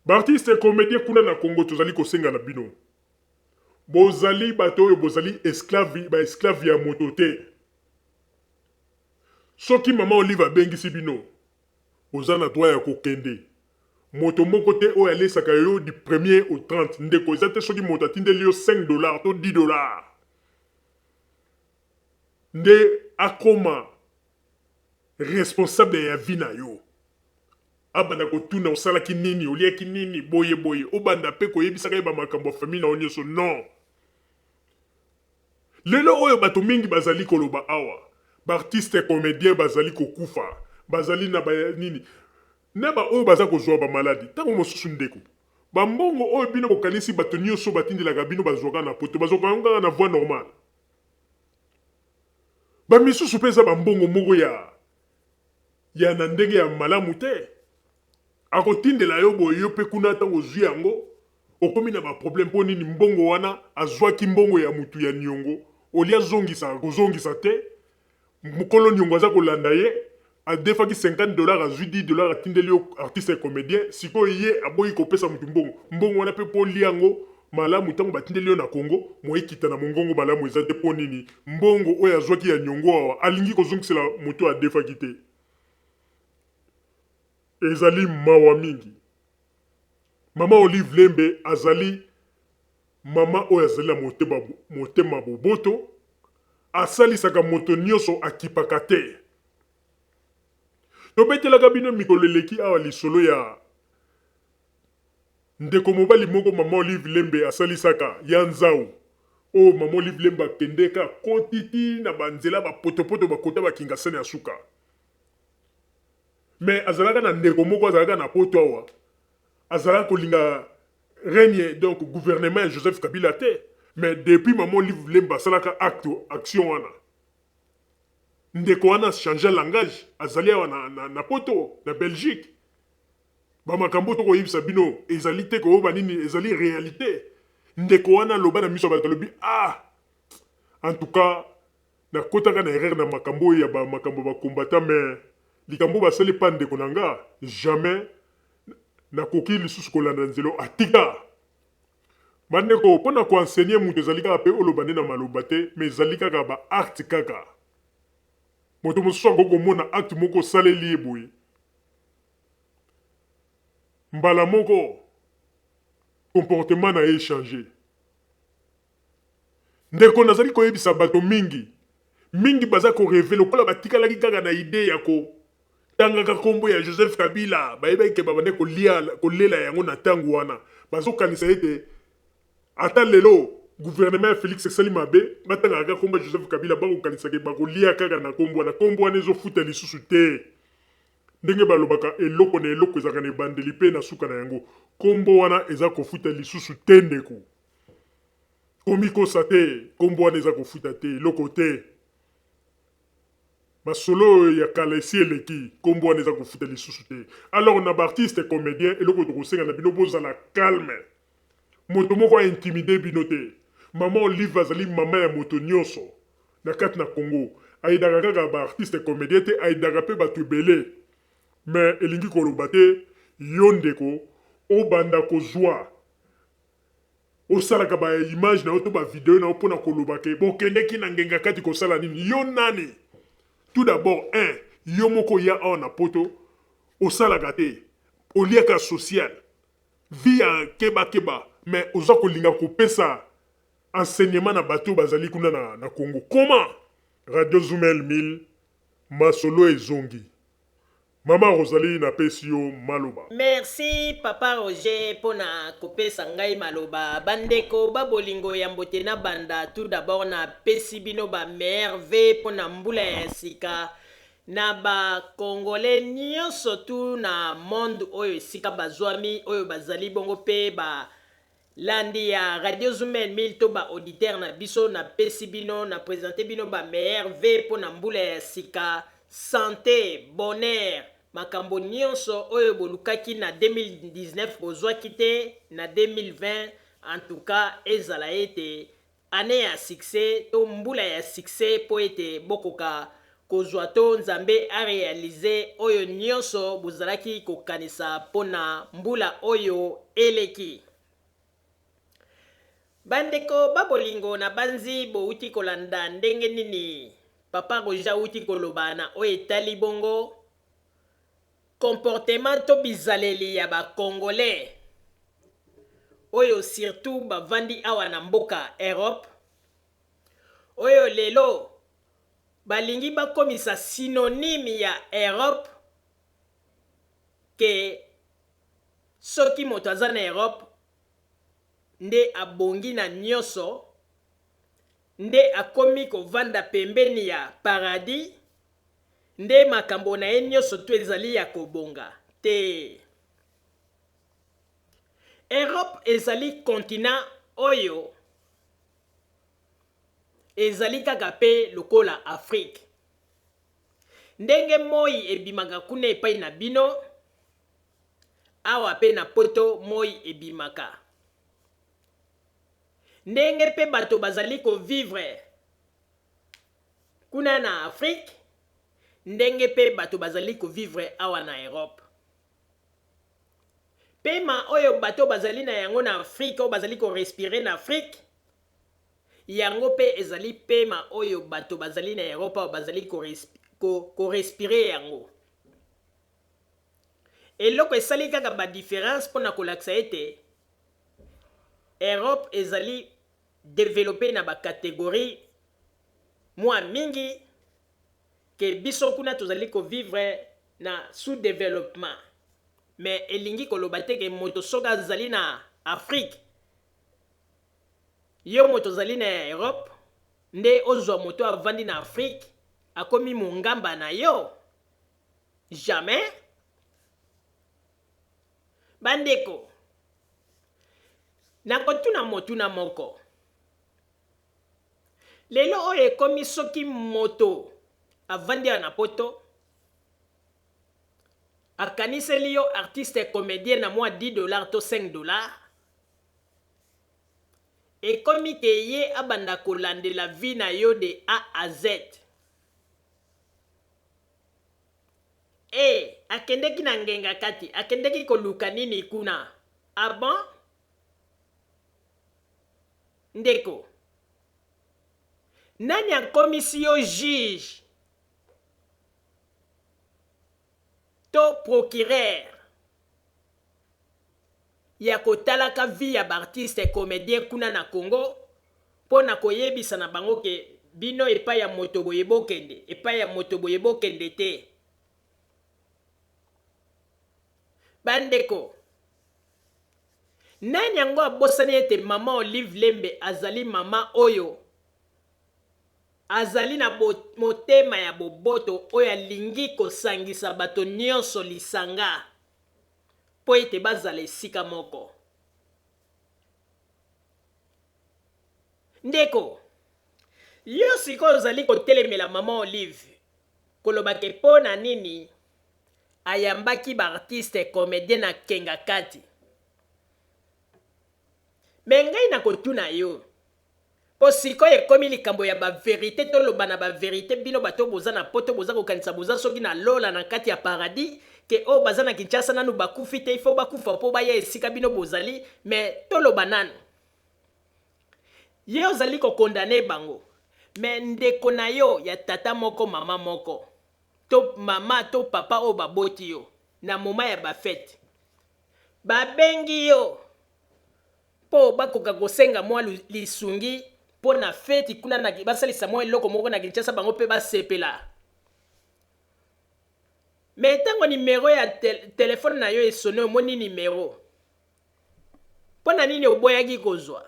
Ba artistes comediens kuna na Congo, tozali kosenga na bino, bozali bato oyo bozali esclave, ba esclaves ya moto te. Soki maman olive abengisi bino oza na droit ya kokende moto moko te oyo alesaka yo du premier au 30 ndeko eza te soki moto atindeli yo 5 dollars to 10 dollars nde akoma responsable ya vie na yo abanda kotuna osalaki nini oliaki nini boye boye obanda pe koyebisaka ye ba makambo ya famille na yo nioso non Lelo oyo bato mingi bazali koloba awa ba artistes comediens bazali kokufa bazali na ba nini na ba oyo baza kozua ba maladi tango mosusu ndeko ba mbongo oyo bino bokanisi bato nioso batindelaka bino bazuaka na poto bazuaka yango kaka na voie normale ba misusu pe eza ba mbongo moko ya. ya na ndenge ya malamu te. Akotindela yo boye yo pe kuna tango ozui yango okomi na ba problème po nini mbongo wana azuaki mbongo ya mutu ya niongo olie azongisa akozongisa te mukolo niongo aza kolanda ye adefaki 50 dollars azui 10 dollars atindeli yo artiste comedien sikoyo ye aboyi kopesa mutu mbongo mbongo wana pe po olia yango malamu tango batindeli yo na Congo moye ekita na mongongo malamu eza te po nini mbongo oyo azuaki ya niongo awa alingi kozongisela mutu oyo adefaki te. Ezali mawa mingi. Mama Olive Lembe azali mama oyo azali na motema, motema boboto, asalisaka moto nionso akipaka te. Tobetelaka bino mikolo eleki awa lisolo ya ndeko mobali moko mama Olive Lembe asalisaka, ya Nzau, oyo mama Olive Lembe akendeka akoti ti na ba nzela ba potopoto ba kota ba Kingasani ya suka. Mais azalaka na ndeko moko azalaka na poto awa azalaka kolinga règne donc gouvernement ya Joseph Kabila te mais depuis maman Olive Lemba asalaka acte action wana ndeko wana change langage azali awa na, na, na poto na Belgique ba makambo tokoyebisa bino ezali te koyoba nini ezali realite ndeko wana aloba na miso ya bato alobi ah en tout cas Na kotaka na erreur na makambo oyo ya ba makambo ba combattant mais likambo basali epa ndeko na nga jamais na koki lisusu kolanda nzela oyo atika. Ba ndeko pona ko enseigner mutu ezali kaka pe oloba nde na maloba te mais ezali kaka ba actes kaka. Moto mosusu akoki komona acte moko osaleli ye boye mbala moko comportement na ye echanger. Ndeko nazali koyebisa bato mingi mingi baza ko reve lokola batikalaki kaka na idee ya ko tangaka kombo ya Joseph Kabila bayebaki ke babandaki kolia kolela yango na tango wana bazokanisa ete ata lelo gouvernement ya Felix esali mabe batangaka kaka kombo ya Joseph Kabila bakokanisa ke bakolia kaka na kombo wana kombo wana ezofuta lisusu te ndenge balobaka eloko na eloko ezalaka na ebandeli pe na suka na yango kombo wana eza kofuta lisusu te ndeko. Komikosa te, kombo wana eza kofuta te, eloko te. Masolo oyo ya kala esi eleki, kombo wana eza kofuta lisusu te. Alors na ba artistes comediens, eloko tokosenga na bino bozala calme. Moto moko a intimider bino te. Maman Olive azali mama ya moto nionso na kati na Congo. Aidaka kaka ba artistes comediens te, aidaka pe batu ebele. Mais elingi koloba te yo ndeko obanda kozua Osalaka ba image na yo to ba video na yo pona koloba ke bokendeki na ngenga kati kosala nini? Yo nani? Tout d'abord un yo moko oya awa na poto osalaka te oliaka social vie ya keba keba mais oza kolinga kopesa enseignement na bato oyo bazali kuna na, na Congo comment? Radio Zumel 1000 masolo ezongi. Maman Rosalie na pesi yo maloba. Merci papa Roger pona kopesa ngai maloba. Ba ndeko ba bolingo ya mbote na banda tout d'abord na pesi bino ba meilleurs vœux pona mbula ya sika na ba congolais nionso tout na monde oyo esika bazuami oyo bazali bongo pe ba Landi ya radio Zumel 1000 to ba auditeurs na biso na pesi bino na presenter bino ba meilleurs vœux pona mbula ya sika sante, bonheur, makambo nionso oyo bolukaki na 2019 bozwaki te na 2020 en tout cas ezala ete Annee ya succès to mbula ya succès po ete bokoka kozua to Nzambe a realiser oyo nionso bozalaki kokanisa po na mbula oyo eleki. Ba ndeko ba bolingo nabanzi bowuti kolanda ndenge nini Papa Roger awuti koloba na oyo etali bongo Comportement to bizaleli ya ba congolais oyo surtout bavandi awa na mboka Europe oyo lelo balingi bakomisa synonyme ya Europe ke soki moto aza na Europe nde abongi na nioso nde akomi kovanda pembeni ya paradis Nde makambo na ye nioso tout ezali ya kobonga te. Europe ezali continent oyo ezali kaka pe lokola Afrique. Ndenge moi ebimaka kuna epai na bino, awa pe na poto moi ebimaka. Ndenge pe bato bazali ko vivre kuna na Afrique, ndenge pe bato bazali ko vivre awa na Europe. Pema oyo bato bazali na yango na Afrique, oyo bazali ko respirer na Afrique, yango pe ezali pema oyo bato bazali na Europe awa bazali ko respirer yango. Eloko esali kaka ba difference pona kolakisa ete Europe ezali developper na ba categories mua mingi que biso kuna tozali ko vivre na sous developpement. Mais elingi koloba te que moto soki azali na Afrique, yo moto ozali na Europe nde ozua moto avandi na Afrique akomi mongamba na yo. Jamais. Bandeko, nakotuna motuna moko. Lelo oyo ekomi soki moto avandi awa na poto akaniseli yo artiste comedien na mwa 10 dollars to 5 dollars, ekomi ke ye abanda kolandela vie na yo de A à Z. Eh akendeki na ngenga kati akendeki koluka nini kuna? Ah bon? Ndeko nani akomisi yo juge to procureur ya kotalaka vie ya b'artistes comediens kuna na Congo mpo na koyebisa na bango ke bino epai ya moto boye bokende, epai ya moto boye bokende te? Bandeko, nani yango abosani ete mama Olive Lembe azali mama oyo azali na motema ya boboto oyo alingi kosangisa bato nyonso lisanga mpo ete bazala esika moko? Ndeko, yo sikoyo ozali kotelemela mama Olive koloba ke mpo na nini ayambaki ba artistes comediens na Kengakati. Mais ngai nakotuna yo, mpo sikoyo ekomi likambo ya ba verite, toloba na ba verite, bino bato oyo boza na poto boza kokanisa boza soki na lola na kati ya paradis, ke oyo baza na Kinshasa nanu bakufi te, il faut bakufa mpo baya esika bino bozali, mais toloba nanu. Ye ozali ko condamner bango, mais ndeko na yo ya tata moko mama moko, to mama to papa oyo baboti yo na moment ya ba fete, babengi yo mpo bakoka kosenga mwa lisungi mpo na feti kuna na basalisa mwa eloko moko na Kinshasa bango mpe basepela. Mais ntango numero ya telefone na yo esone, omoni numero, mpo na nini oboyaki kozwa?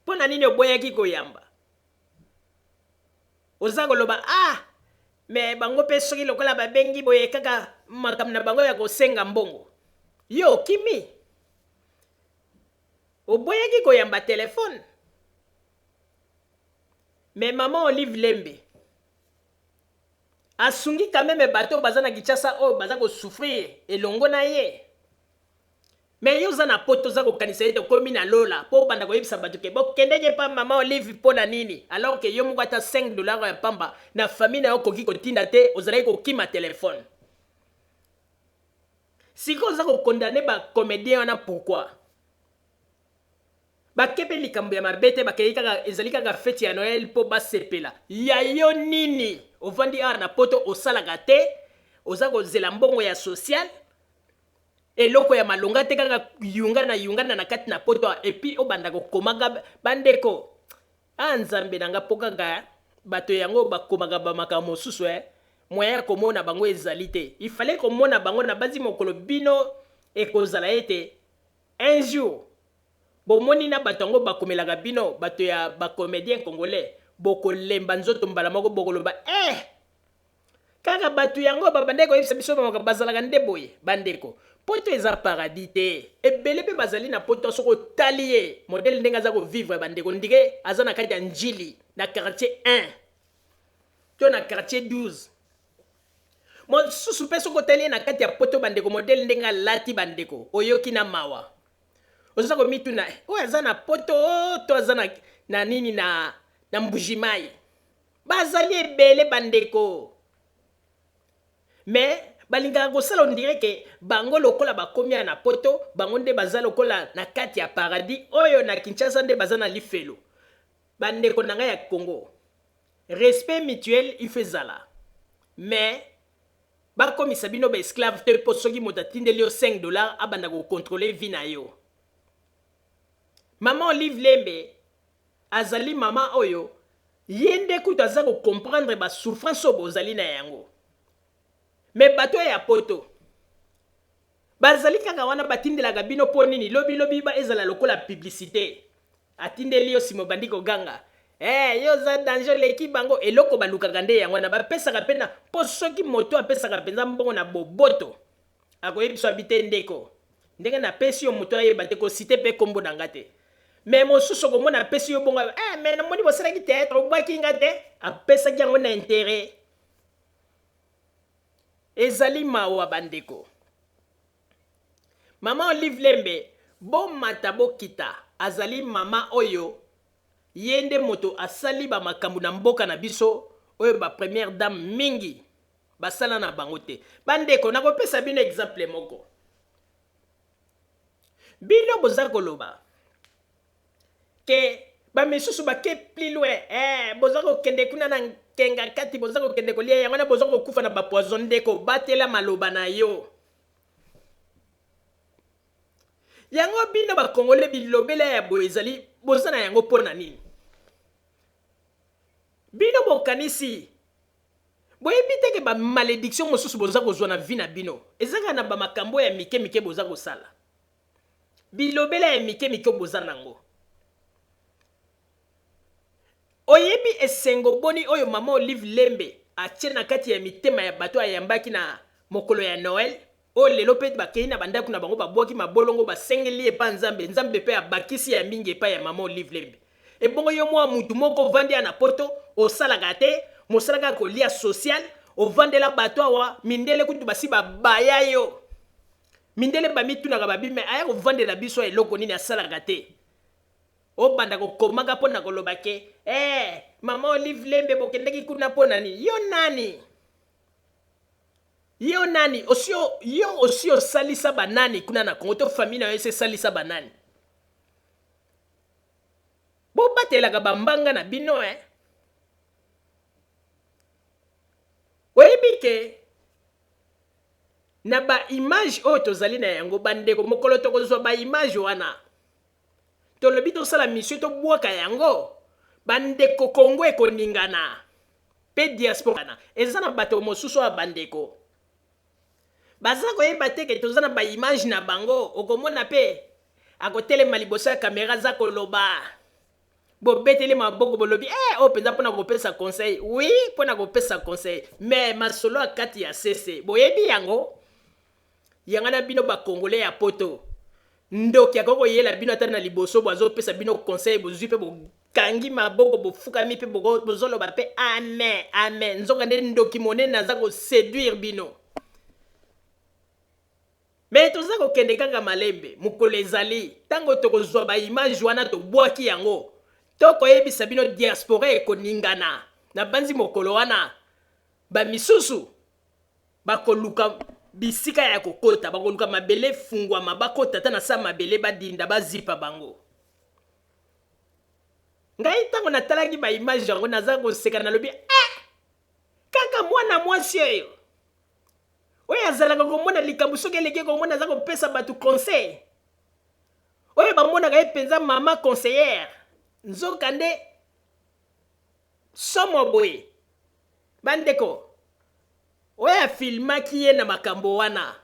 Mpo na nini oboyaki koyamba? Oza koloba ah mais bango pe soki lokola babengi boye kaka makambo na bango ya kosenga mbongo. Yo okimi. Oboyaki koyamba telephone. Mais maman Olive Lembe asungi quand meme bato baza na Kinshasa oyo baza ko souffrir elongo na ye. Mais yo oza na poto oza kokanisa ete okomi na lola po obanda koyebisa bato ke bokendeki epa mama Olive po na nini alors que yo moko ata 5 dollars ya pamba na famille na yo okoki kotinda te, ozalaki kokima telephone. Sikoyo oza ko condamner ba comediens wana pourquoi? Bake pe likambo ya mabe te, bakei kaka ezali kaka feti ya Noël po basepela. Ya yo nini? Ovandi awa na poto osalaka te, oza kozela mbongo ya social, eloko ya malonga te kaka yungana yungana na kati na poto et puis obanda kokomaka bandeko ah nzambe na nga po kaka bato yango bakomaka ba makambo mosusu eh moyen ya komona bango ezali te, il fallait komona bango na banzi mokolo bino ekozala ete un jour bomoni na bato yango bakomelaka bino bato ya ba comediens congolais bokolemba nzoto mbala moko bokoloba eh Kaka batu yango babandaki koyebisa biso ba bazalaka nde boye bandeko poto eza paradis te ebele pe bazali na poto soki otali ye modèle ndenge aza ko vivre bandeko ndire aza na kati ya ndjili na quartier 1. to na quartier 12. Mosusu mpe soki otali ye na kati ya poto, bandeko, modele ndenge alati, bandeko, oyoki na mawa. Oza komituna, eh, oyo aza na poto to aza na, na nini na, na Mbujimayi. Bazali ebele bandeko. Mais balingaka kosala on dirait que bango lokola bakomi na poto, bango nde baza lokola na kati ya paradis, oyo na Kinshasa nde baza na lifelo. Bandeko na ngai ya Congo, respect mutuel il faut ezala. Mais bakomisa bino ba esclave te, mpo soki moto atindeli yo 5 dollars abanda kocontrôler vie na yo. Mama Olive Lembe azali mama oyo ye nde kutu aza kocomprendre basouffrance oyo bozali na yango. Mais bato ya poto bazali kaka wana, batindelaka bino mpo nini? Lobilobi ba ezala lokola publicité. Atindeli yo, nsima obandi koganga: "Eh, yo oza danger, oleki bango." Eloko balukaka nde yango wana. Bapesaka mpe na mpo soki moto apesaka mpenza mbongo na boboto, akoyebi abi te: "Ndeko, ndenge napesi yo, moto ayeba te, kociter mpe nkombo na nga te." Mais mosusu okomona apesi yo bongo: "Eh, mais namoni bosalaki théâtre, obwaki nga te." Apesaki yango na intérêt. Ezali mawa, bandeko. Mama Olive Lembe, bomata bokita, azali mama oyo ye nde moto asali bamakambo na mboka na biso oyo bapremière dame mingi basala na bango te. Bandeko, nakopesa bino exemple moko. Bino boza koloba ke bamisusu bake plus loin, eh, boza kokende kuna na nkenga kati, boza kokende kolia yango wana, boza kokufa na bapoison. Ndeko, batela maloba na yo. Yango bino bakongole, bilobela ya boye ezali boza na yango mpo na nini? Bino bokanisi boyebi te ke bamalédiction mosusu boza kozwa na vie na bino eza kaka na bamakambo ya mike mike boza kosala, bilobela ya mike mike boza nango. Oyebi esengo boni oyo mama Olive Lembe atie na kati ya mitema ya bato ayambaki na mokolo ya Noël, oyo lelo mpe bakei na bandako na bango, babwaki mabolongo, basengeli epa Nzambe, Nzambe mpe abakisi ya mingi epai ya mama Olive Lembe? Ebongo yo mwa mutu moko ovandi ya na poto, osalaka te, mosala kaka kolia social, ovandela bato awa. Mindele kutu basi babaya yo. Mindele bamitunaka babi: "Me aya kovandela biso eloko nini? Asalaka te." Obanda kokomaka mpo na koloba ke eh, mama Olive Lembe bokendaki kuna mpo na nini? Yo nani? Yo nani? Osi yo osi osalisa banani kuna na Kongo? To famille na yo esi esalisa banani? Bobatelaka bambanga na bino, eh? Oyebi ke na baimage oyo tozali na yango, bandeko, mokolo tokozwa baimage wana, tolobi tosala mission, tobwaka yango, bandeko, Kongo ekoningana mpe diaspora eza na bato mosusu oyo, bandeko, baza koyeba te ke toza na baimage na bango. Okomona mpe akotelema liboso ya kamera, aza koloba, bobeteli maboko, bolobi: "Eh, oyo mpenza mpona kopesa conseil." Oui, mpona kopesa conseil, mais masolo ya kati ya sese boyebi yango. Yanga na bino bakongole ya poto, ndoki akoki koyela bino ata na liboso bo azopesa bino conseil, bozwi mpe bokangi maboko, bofukami mpe bozoloba mpe amen, amen. Nzoka nde ndoki monene aza koséduire bino. Mais toza kokende kaka malembe. Mokolo ezali ntango tokozwa baimage wana, tobwaki yango, tokoyebisa bino, diaspora ekoningana. Na banzi mokolo wana bamisusu bakoluka bisika ya kokota, bakoluka mabele fungwama, bakota ata na sa mabele, badinda, bazipa bango. Ngai ntango natalaki baimage yango, naza koseka, nalobi: "Eh, kaka mwana mwasi oyo, oyo azalaka komona likambo soki eleki komona, aza kopesa bato conseil, oyo bamonaka ye mpenza mama conseillère, nzoka nde somo boye." Bandeko, oyo afilmaki ye na makambo wana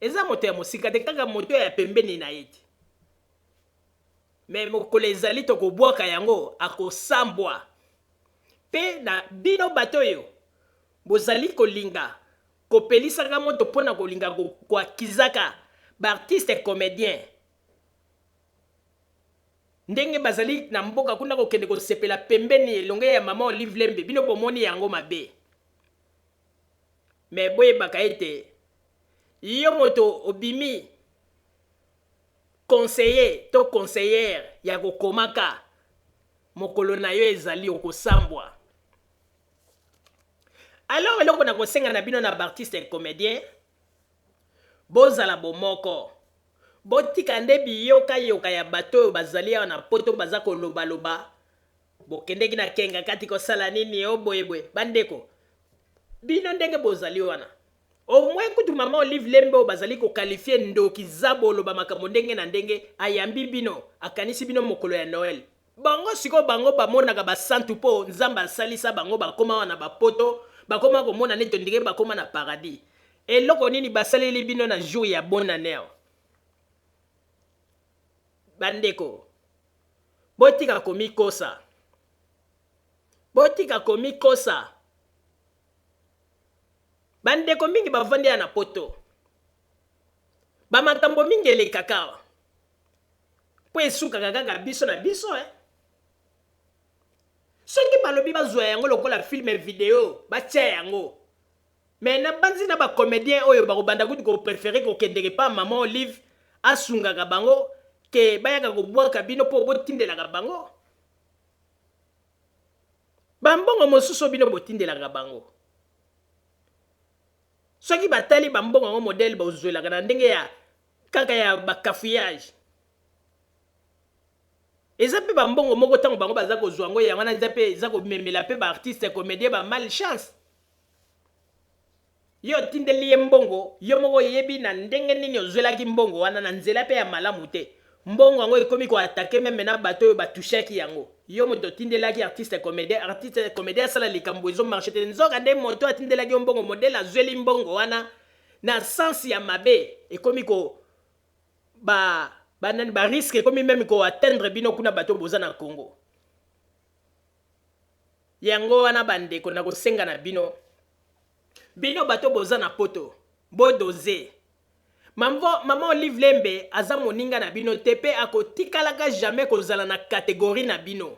eza moto ya mosika te, kaka moto ya pembeni na ye te. Mais mokolo ezali tokobwaka yango, akosambwa. Mpe na bino bato oyo bozali kolinga kopelisaka moto mpo na kolinga koakizaka baartiste comédien. Ndenge bazali na mboka kuna kokende kosepela pembeni elonge ya mama Olive Lembe, bino bomoni yango mabe. Mais boyebaka ete yo moto obimi conseiller to conseillère ya kokomaka, mokolo na yo ezali okosambwa. Alors eloko na kosenga na bino na b'artistes et comediens, bozala bomoko. Botika nde biyokayoka ya bato oyo bazali awa na poto baza kolobaloba, bokendeki na kenga kati kosala nini o boye boye. Bandeko, bino ndenge bozali wana, au moins kutu mama Olive Lembe oyo bazali ko qualifier ndoki zabolo ba makambo ndenge na ndenge ayambi bino, akanisi bino mokolo ya Noël. Bango sikoyo bango bamonaka ba santu po Nzambe asalisa bango bakoma awa na ba poto, bakoma komona neti on dirait bakoma na paradis. Eloko nini basaleli bino na jour ya bonne annee awa? Bandeko, botika komikosa. Botika komikosa. Bandeko mingi bavandi awa na poto. Ba makambo mingi elekaka awa. Po esukaka kaka biso na biso eh. Soki balobi bazwa yango lokola film video, batia yango. Mais na banzi na ba comediens oyo bako banda kutu ko preferer ko kendeke epa maman Olive asungaka bango que bayaka ko bwaka bino po bo tindelaka bango ba mbongo mosusu oyo bino bo tindelaka bango. Soki ba tali ba mbongo yango modèle bo zwelaka na ndenge ya kaka ya ba cafouillage. Eza pe ba mbongo moko tango bango baza kozwa yango yango wana eza pe eza komemela pe ba artistes comediens ba malchance. Yo otindeli ye mbongo, yo moko oyebi na ndenge nini ozwelaki mbongo wana, na nzela pe ya malamu te. Mbongo yango ekomi ko attaquer meme na bato oyo ba touchaki yango. Yo moto otindelaki artiste comedien, artiste comedien asala likambo ezo marcher te, nzoka nde moto atindelaki yo mbongo modèle azweli mbongo wana na sens ya mabe, ekomi ko ba ba nani ba risques ekomi meme ko atteindre bino kuna bato boza na Congo. Yango wana ba ndeko nako senga na bino, bino bato boza na poto bo doser. Maman Olive Lembe aza moninga na bino te pe ako tikalaka jamais kozala na categorie na bino.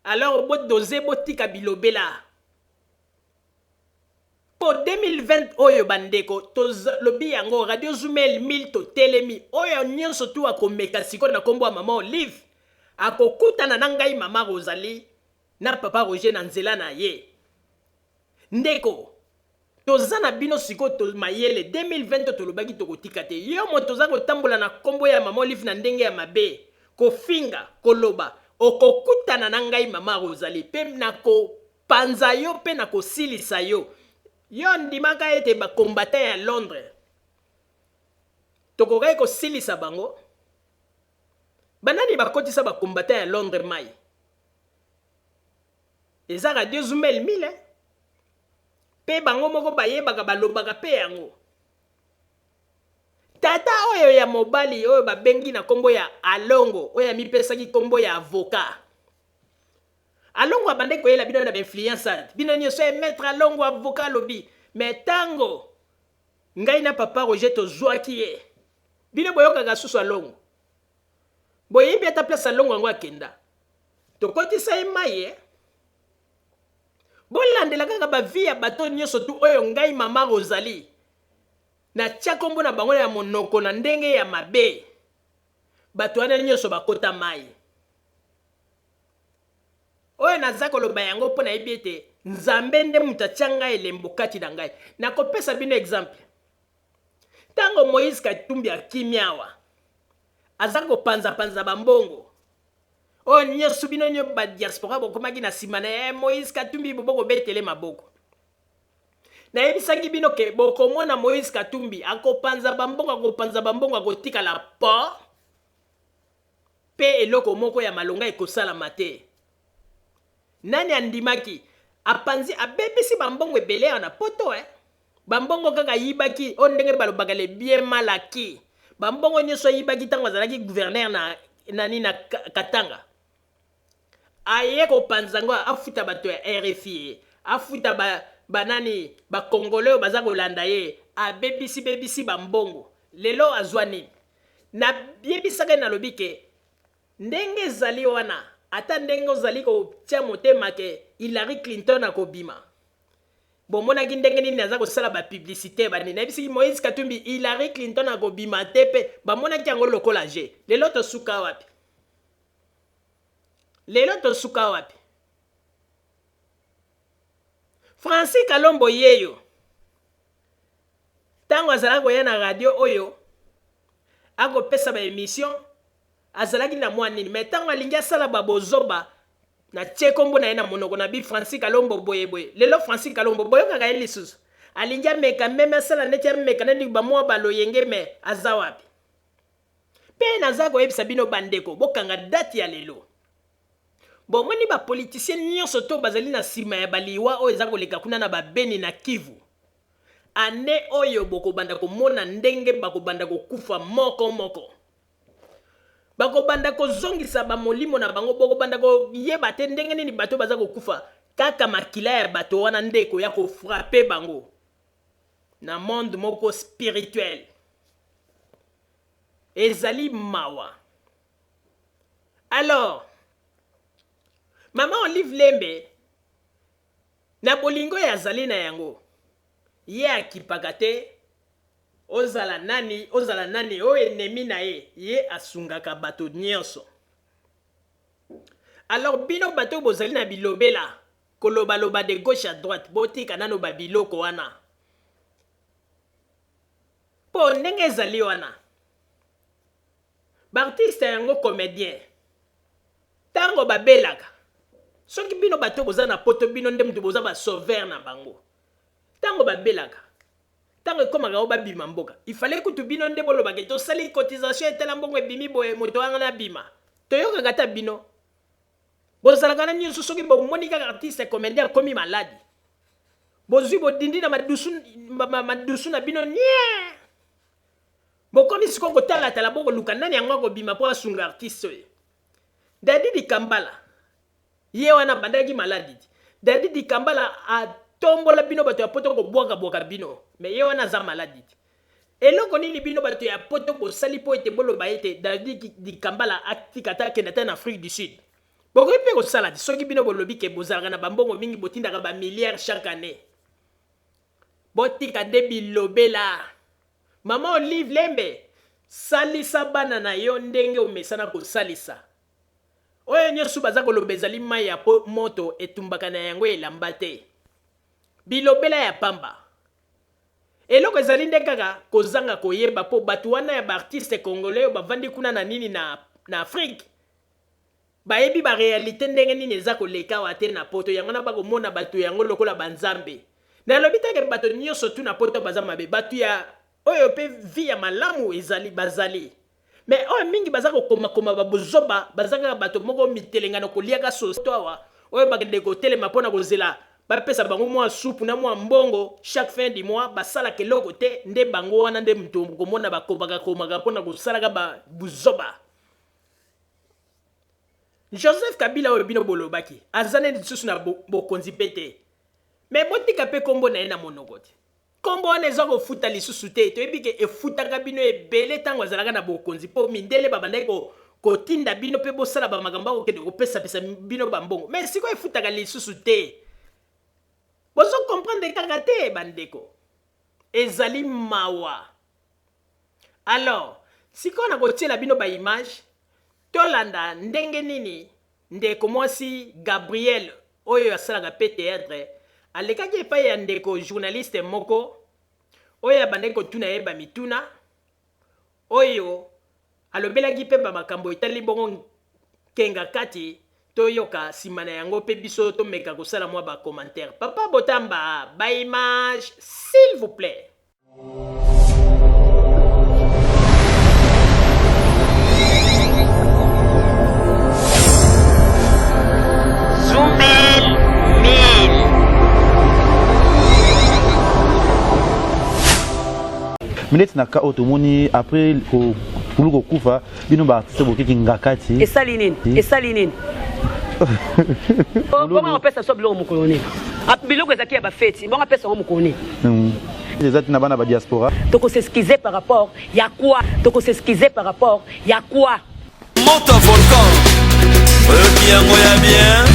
Alors bo doser botika bilobela. Po 2020 oyo ba ndeko tolobi yango radio zumel 1000 totelemi oyo nionso tout akomeka sikoyo na kombo ya maman olive akokutana na ngai maman rosalie na papa roger na nzela na ye ndeko toza na bino sikoyo to mayele 2020 oyo tolobaki tokotika te yo moto oza kotambola na kombo ya maman olive na ndenge ya mabe kofinga koloba okokutana na ngai maman rosalie pe nako Panza yo pe na kosilisa yo. Yo ondimaka ete ba combattants ya Londres tokokaki kosilisa bango? Banani bakotisa ba combattants ya Londres mayi? Eza radio Zumel 1000 eh? Pe bango moko bayebaka balobaka pe yango. Tata oyo ya mobali oyo babengi na kombo ya Alongo oyo amipesaki kombo ya avocat. Alongo abandaki koyela bino na ba influence bino nioso eh maitre Alongo avocat alobi mais tango ngai na papa Roger tozuaki ye bino boyokaka susu Alongo boyebi ata place Alongo yango akenda tokotisa ye mayi eh bolandela kaka ba vie ya bato nioso tu oyo ngai mama Rosalie na tia kombo na bango ya monoko na ndenge ya mabe bato wana nioso bakota mayi. Oyo naza koloba yango mpo nayebi ete Nzambe nde moto atia ngai elembo kati na ngai. Nakopesa bino exemple. Tango Moïse Katumbi akimi awa, aza kopanza-panza ba mbongo. Oyo nioso bino nio ba diaspora bokomaki na sima na ye, Moïse Katumbi bobo kobetele maboko. Nayebisaki bino ke bokomona Moïse Katumbi akopanza ba mbongo, akopanza ba mbongo, akotikala po Pe eloko moko ya malonga ekosalama te. Nani andimaki? Apanzi, abebisi ba mbongo ebele awa na poto eh. Ba mbongo kaka ayibaki, oyo ndenge balobaka le bien mal acquis. Ba mbongo nioso ayibaki tango azalaki gouverneur na nani na Katanga. Aye kopanza yango afuta bato ya RFI, afuta ba ba nani ba congolais oyo baza kolanda ye, abebisi bebisi ba mbongo. Lelo azua nini? Nayebisaka ye nalobi ke ndenge ezali wana ata ndenge ozali kotia motema ke Hillary Clinton akobima bomonaki ndenge nini aza kosala ba publicite ba nini nayebisiki Moïse Katumbi Hillary Clinton akobima te pe bamonaki yango lokola jeu lelo tosuka wapi lelo tosuka wapi Francis Kalombo yeyo Tango azalaki koya na radio oyo akopesa ba emission azalaki na mwa nini mais tango alingi asala ba bozoba na tie kombo na ye na monoko na bi Francis Kalombo boye boye lelo Francis Kalombo boyokaka ye lisusu alingi ameka meme asala neti ameka neti ba mwa ba loyenge mais aza wapi pe naza koyebisa bino bandeko bokanga date ya lelo bomoni ba politiciens nyonso to bazali na sima ya baliwa oyo eza koleka kuna na ba Beni na Kivu Annee oyo bokobanda komona ndenge bakobanda kokufa moko moko. Bakobanda kozongisa ba molimo na bango, bokobanda koyeba te ndenge nini bato baza kokufa, kaka makila ya bato wana nde ekoya ko frapper bango na monde moko spirituel. Ezali mawa. Alors, Maman Olive Lembe Na bolingo oyo azali na yango, ye akipaka te ozala nani, ozala nani, oyo ennemi na ye, ye asungaka bato nionso. Alors bino bato oyo bozali na bilobela, koloba loba de gauche à droite, botika nanu ba biloko wana. Po ndenge ezali wana, Ba artistes yango comediens tango ba belaka soki bino bato boza na poto bino nde mutu boza ba sauveur na bango tango ba belaka tango ekomaka o babima mboka il fallait kutu bino nde bolobaka tosali cotisation etala mbongo ebimi boye moto wana abima toyokaka ata bino bozalaka na nyonso soki bomoni kaka artiste comedien akomi maladi bozwi bodindi na madusu, madusu na bino nie Bokomi sikoyo kotalatala bokoluka nani yango akobima po asunga artiste oyo. Daddy Dikambala ye wana abandaki maladi ti. Daddy Dikambala atombola bino bato ya poto kobwaka bwaka bino mais ye wana aza maladi ti. Eloko nini bino bato ya poto bosali po ete boloba ete Daddy Dikambala atika ata akende ata na Afrique du Sud. Bokoki pe kosala ti soki bino bolobi ke bozalaka na ba mbongo mingi botindaka ba milliards chaque annee. Botika nde bilobela. Maman Olive Lembe, salisa bana na yo ndenge omesana kosalisa. Oyo nioso baza koloba ezali mayi ya moto etumbaka na yango elamba te. Bilobela ya pamba. Eloko ezali nde kaka kozanga koyeba po batu wana ya ba artistes congolais oyo bavandi kuna na nini na na Afrique bayebi ba realite ndenge nini eza koleka awa te na poto yango wana bakomona batu yango lokola ba nzambe. Nalobi te ke bato nioso tout na poto baza mabe batu ya oyo pe vie ya malamu ezali bazali mais oyo mingi baza kokoma koma ba buzoba baza kaka bato moko mitelengano koliaka soso awa oyo bakende kotelema pona kozela bapesa bango mwa supu na mwa mbongo chaque fin du mois basalaka eloko te nde bango wana nde moto komona bakomaka komaka pona kosalaka ba buzoba. Joseph Kabila oyo bino bolobaki aza nde lisusu na bokonzi pe te mais botika pe kombo na ye na monoko te. Kombo wana eza kofuta lisusu te toyebi ke efutaka bino ebele tango azalaka na bokonzi po mindele babandaki ko kotinda bino pe bosala ba makambo ya kokende kopesa pesa bino ba mbongo mais sikoyo efutaka lisusu te. Bozo comprendre kaka te ba ndeko. Ezali mawa. Alors, sikoyo nakotiela bino ba images, tolanda ndenge nini ndeko mwasi Gabrielle oyo asalaka pe theatre alekaki epai ya ndeko journaliste moko oyo abandaki kotuna ye ba mituna oyo alobelaki pe ba makambo etali bongo Nkenga Kati, toyoka sima na yango pe biso tomeka kosala mwa ba commentaires. Papa Botamba, ba images s'il vous plait. Zumel 1000. Mais neti na cas oyo tomoni après kulu kokufa bino ba artiste bokeki ngakati esali nini esali nini bongo akopesa biso biloko mokolo nini biloko ezalaki ya bafeti bongo apesa yango mokolo nini hmm. Eza te na bana ba diaspora. Toko s'excuser par rapport ya quoi? Toko s'excuser par rapport ya quoi? Moto volcan oyoki yango ya bien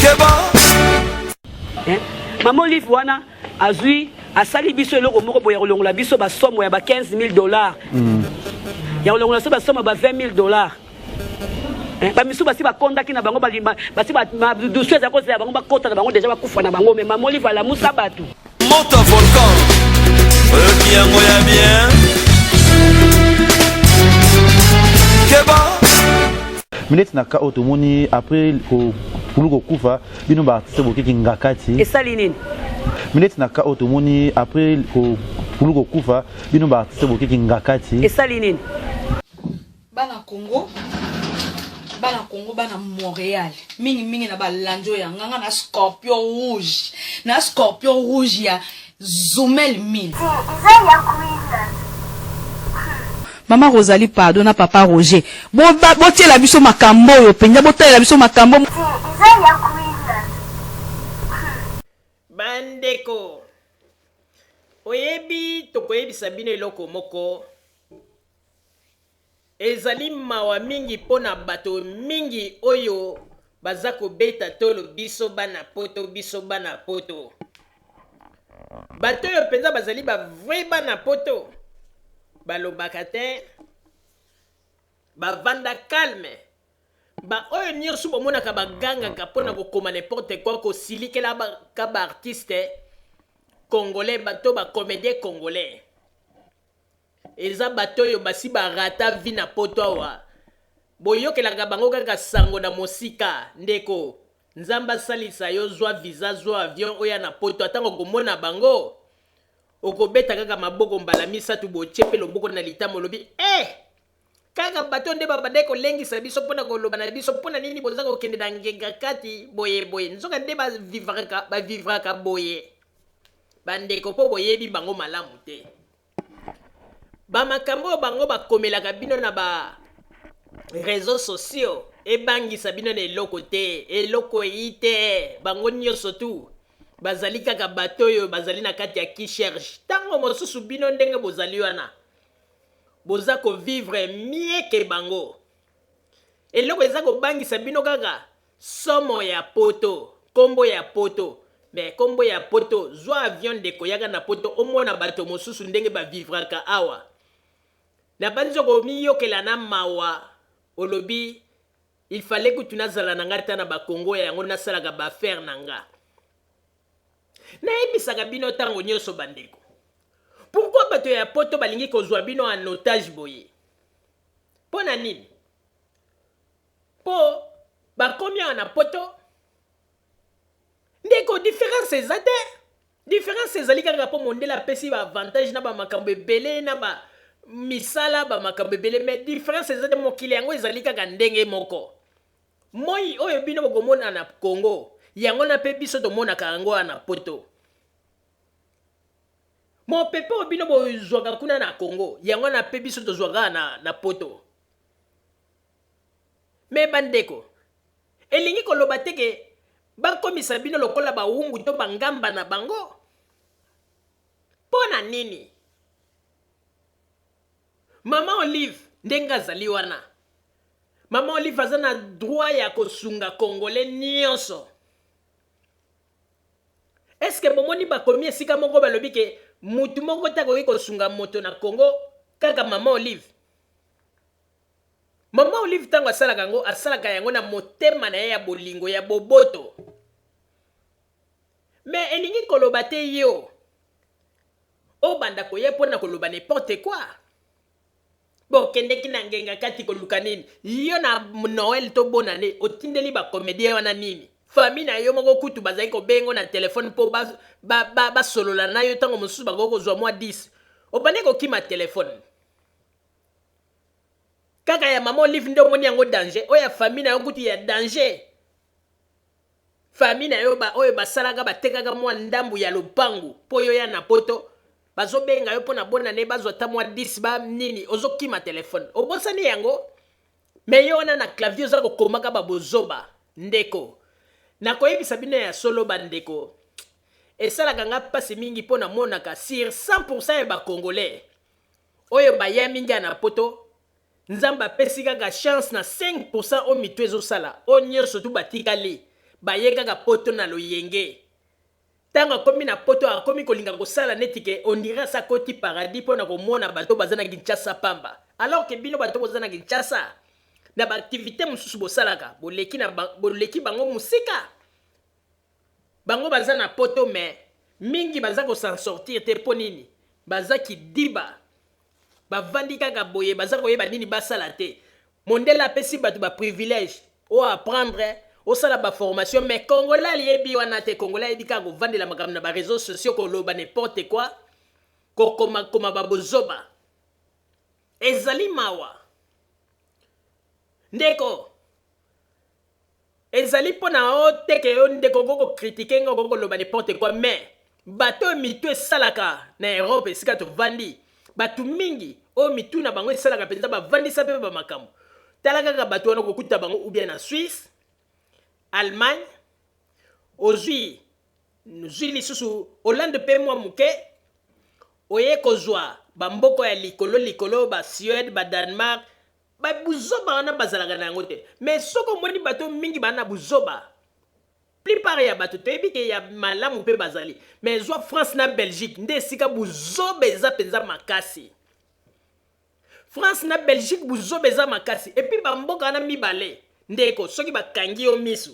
keba. Hein? Maman Olive wana azui asali biso eloko moko boye ya kolongola biso basomo ya ba 15 000 dollars ya kolongola biso basomo ya ba 20 000 dollars. Eh, bamisusu basi bakondaki na bango basi madusu eza kozela bango bakota na bango deja bakufa na bango me mama Olive alamusa bato. Moto volcan oyoki yango ya bien keba. Mineti na ka oyo tomoni après kulu kokufa bino baartiste bokeki ngakati esali nini? Mineti na ka oyo tomoni après kulu kokufa bino baartiste bokeki ngakati esali nini? Bana Congo, bana Congo, bana Montréal, mingi mingi na balandi oyo ya nga, nga na scorpion rouge, na scorpion rouge ya Zumel 1000. Mama Rosalie pardon na papa Roger botiela biso makambo oyo mpenza, botalela biso makambo. Bandeko, oyebi tokoyebisa bino eloko moko. Ezali mawa mingi mpo na bato mingi oyo baza kobeta tolo biso bana poto, biso bana poto. Bato oyo mpenza bazali ba vrai bana poto balobaka te, bavanda calme. Ba oyo nionso bomonaka bagangaka mpo na kokoma n'importe quoi, kosilikela ka ba artistes congolais to ba comediens congolais. Eza bato oyo basi ba rata vie na poto awa boyokelaka bango kaka sango na mosika ndeko nzambe asalisa yo zwa visa zwa avion oya na poto atango okomona bango okobeta kaka maboko mbala misatu botie pe loboko na litama olobi eh kaka bato nde babandaki kolengisa biso mpona koloba na biso mpona nini boza kokende na ngenga kati boye boye nzoka nde bavivraka bavivraka boye bandeko mpo boyebi bango malamu te. Ba makambo oyo bango bakomelaka bino na ba reseaux sociaux ebangisa bino na eloko te, eloko eyi te, bango nioso tout bazali kaka bato oyo bazali na kati ya qui-cherche. Tango mosusu bino ndenge bozali wana boza ko vivre mieux que bango. Eloko eza kobangisa bino kaka Somo ya poto, kombo ya poto, mais kombo ya poto, zwa avion ndeko yaka na poto omona bato mosusu ndenge ba vivraka awa. Nabanzi okomiyokela na mawa, olobi il fallait kutu nazala na nga ata na ba Congo yango nasalaka ba affaires na nga. Nayebisaka bino tango nyoso bandeko, pourquoi bato ya poto balingi kozwa bino en otage boye? Pona nini? Po bakomi awa na poto ndeko difference eza te difference ezali kaka po mondele apesi ba avantage na ba makambo ebele na ba misala ba makambo ebele mais difference eza te mokili yango ezali kaka ndenge moko moi oyo bino bokomona na Congo yango na pe biso tomonaka yango awa na poto mopepe oyo bino bozwaka kuna na Congo yango na pe biso tozwaka na, na poto. Mais bandeko, elingi koloba te ke bakomisa bino lokola bawumbu to bangamba na bango? Mpo na nini? Maman Olive ndenge azali wana, Maman Olive aza na droit ya kosunga Congolais nionso. Est ce que bomoni bakomi esika moko balobi ke mutu moko te akoki kosunga moto na Congo kaka Maman Olive? Maman Olive tango asalaka yango, asalaka yango na motema na ye ya bolingo, ya boboto. Mais elingi koloba te yo obanda koya mpo na koloba n'importe quoi. Bokendeki na ngenga kati koluka nini? Yo na Noël to bonne annee otindeli ba comediens wana nini? Famille na yo moko kutu bazali kobengo na telephone mpo ba, ba, ba, basolola na yo tango mosusu bakoki kozwa mwa 10. Obandaki kokima telephone. Kaka ya maman Olive nde omoni yango danger, oyo ya famille na yo kutu ya danger. Famille na yo ba oyo basalaka batekaka mwa ndambu ya lopangu po yo ya na poto bazobenga yo pona bonne annee bazwa ata mwa 10 ba nini ozokima telephone. Obosani yango? Mais yo wana na clavier oza kokomaka ba bozoba. Ndeko, nakoyebisa bino ya solo ba ndeko, Esalaka nga pasi mingi po namonaka sur 100% ya ba congolais oyo baya mingi awa na poto, Nzambe apesi kaka chance na 5% oyo mitu ezosala, oyo nionso tout batikali baye kaka poto na loyenge. Tango akomi na poto akomi kolinga kosala neti ke on dirait asi akoti paradis pona komona bato oyo baza na Kinshasa pamba. Alors que bino bato boza na Kinshasa na ba activites mosusu bosalaka boleki na boleki bango mosika. Bango baza na poto mais mingi baza ko s'en sortir te po nini? Baza kidiba. Bavandi kaka boye baza koyeba nini basala te. Mondele apesi batu ba privilèges o apprendre, osala ba formations mais congolais ayebi wana te. Congolais ayebi kaka kovandela makambo na ba reseaux sociaux koloba n'importe quoi, kokoma koma ba bozoba. Ezali mawa. Ndeko, Ezali mpo na yo te ke yo ndeko okoki ko critiquer nga, okoki koloba n'importe quoi mais bato oyo mitu esalaka na Europe esika tovandi, bato mingi oyo mitu na bango esalaka mpenza bavandisa mpe ba makambo. Tala kaka bato wana okokuta bango ou bien na Suisse, Allemagne, ozwi zwi lisusu Hollande mpe mwa moke, oye kozwa ba mboka ya likolo likolo ba Suède, ba Danemark, Ba buzoba wana bazalaka na yango te mais soki omoni bato mingi ba na buzoba plupart ya bato toyebi ke ya malamu pe bazali mais zwa France na Belgique nde esika buzoba eza penza makasi France na Belgique buzoba eza makasi et puis ba mboka wana mibale ndeko soki bakangi yo misu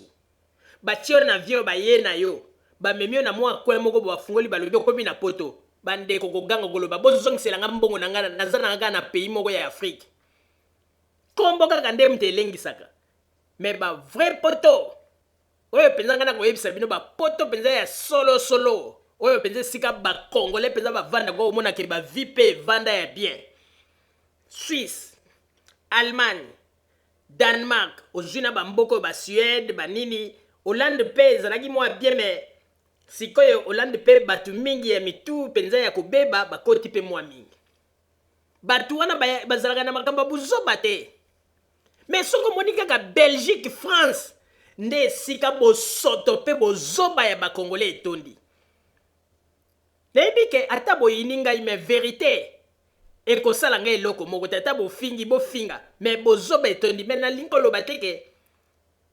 Batie yo na avion baye na yo bamemi yo na mua coin moko boye bafungoli balobi okomi na poto ba ndeko koganga koloba bozongisela nga mbongo na nga naza na nga kaka na pays moko ya Afrique kombo kaka nde moto elengisaka mais ba vrai poto oyo penza nga nakoyebisa bino ba poto penza ya solo solo oyo penza esika ba congolais penza bavanda ko omona ke ba vie pe evanda ya bien Suisse Allemagne Danemark ozui na ba mboka oyo ba Suède ba nini Hollande pe ezalaki mua bien mais sikoyo Hollande pe batu mingi ya mitu penza ya kobeba bakoti pe mua mingi batu wana bazalaka na makambo ya buzoba te mais soki omoni kaka Belgique France nde esika bosoto pe bozoba ya ba congolais etondi Nayebi ke ata boyini ngai mais verite ekosala ngai eloko moko te ata bofingi bofinga mais bozoba etondi mais nalingi koloba te ke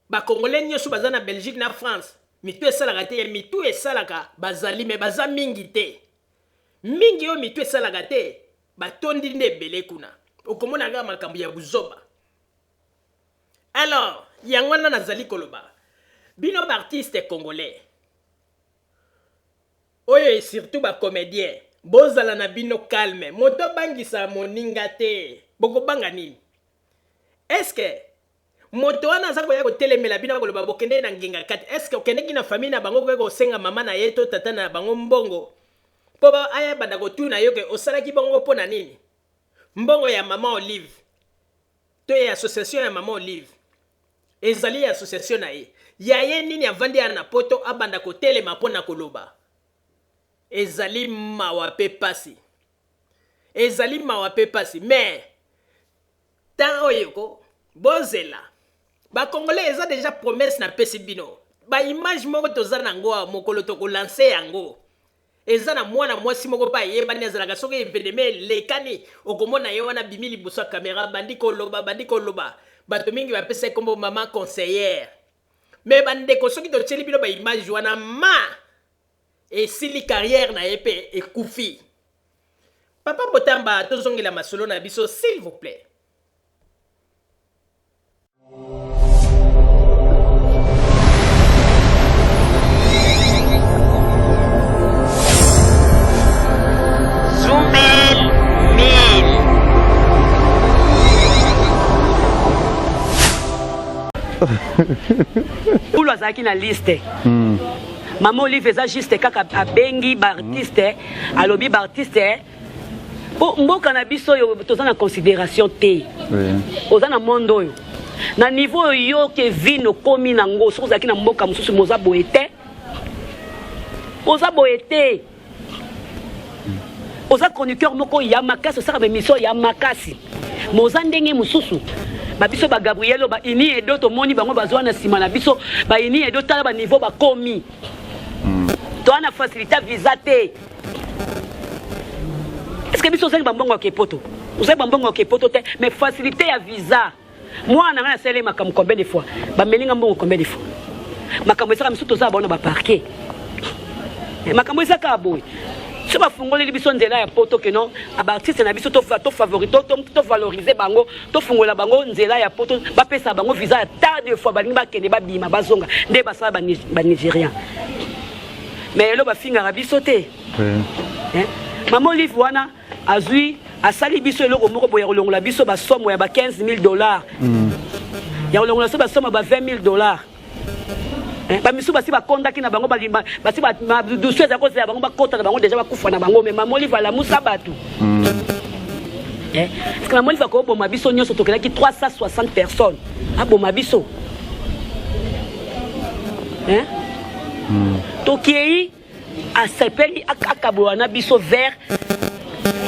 ba congolais nioso baza na Belgique na France mitu esalaka te ya mitu esalaka bazali mais baza mingi te mingi oyo mitu esalaka te batondi nde ebele kuna okomona kaka makambo ya buzoba alors yango wana nazali koloba bino ba artistes congolais Oyo et surtout ba comediens bozala na bino calme moto abangisa moninga te bokobanga nini est ce que moto wana aza koya kotelemela bino akoloba bokende na ngenga kati est ce que okendeki na famille na bango koya kosenga mama na ye to tata na bango mbongo mpo aya banda kotuna yo ke osalaki bongo mpo na nini mbongo ya mama olive to ya association ya mama olive Ezali ya association na ye. Ya ye nini avandi awa na poto abanda kotelema po na koloba. Ezali mawa pe pasi. Ezali mawa pe pasi mais temps oyo ko bozela. Ba congolais eza dejà promesse na pesi bino. Ba image moko toza nango awa mokolo toko lancer yango. Eza na mwana mwasi moko pe ayebani azalaka soki evenement elekani okomona ye wana abimi liboso ya camera abandi koloba abandi koloba bato mingi bapesa ye kombo maman conseillère mais ba ndeko soki totieli bino ba image wana ma esili carrière na ye pe ekufi papa botamba tozongela masolo na biso s'il vous plaît. Kulu azalaki na liste mm. Mama Olive eza juste kaka abengi ba artiste mm. alobi ba artiste Po mboka na biso oyo toza na consideration te. Oza na monde oyo. Na niveau oyo yo Kevin okomi na ngo soki ozalaki na mboka mosusu moza boye te. Oza boye te. Oza chroniqueur moko ya makasi osaka ba emission ya makasi. Mais oza ndenge mosusu. Ba biso ba Gabriel ba Ini Edo tomoni bango bazwa na sima na biso ba Ini Edo tala ba niveau bakomi. Toa na facilité visa te. Est-ce que biso ozangi bambongo ya kepoto? Ozangi bambongo ya kepoto te, mais facilité ya visa. Mwana na ngai nasaleli makambo combien de fois? Bameli nga mbongo combien de fois? Makambo ezaka misusu toza bango na ba parquet. Eh, makambo eza kaka boye. So bafungoleli biso nzela ya poto ke non, ba artiste na biso to to favori to to valoriser bango, tofungola bango nzela ya poto, bapesa bango visa ya tas de fois balingi bakende babima bazonga nde basala ba ba Nigerian. Mais lelo bafingaka biso te. Eh? Mama Olive wana azui asali biso eloko moko boye ya kolongola biso basomo ya ba 15 000 dollars mm. ya kolongola biso basomo ya ba 20 000 dollars eh, bamisusu basi bakondaki na bango basi madusu eza kozela bango bakota na bango deja bakufa na bango me mama olive alamusa bato mm. eh, parce mama olive akoboma biso nyonso tokelaki 360 personnes aboma biso eh? mm. tokei Asepeli akabola na biso verre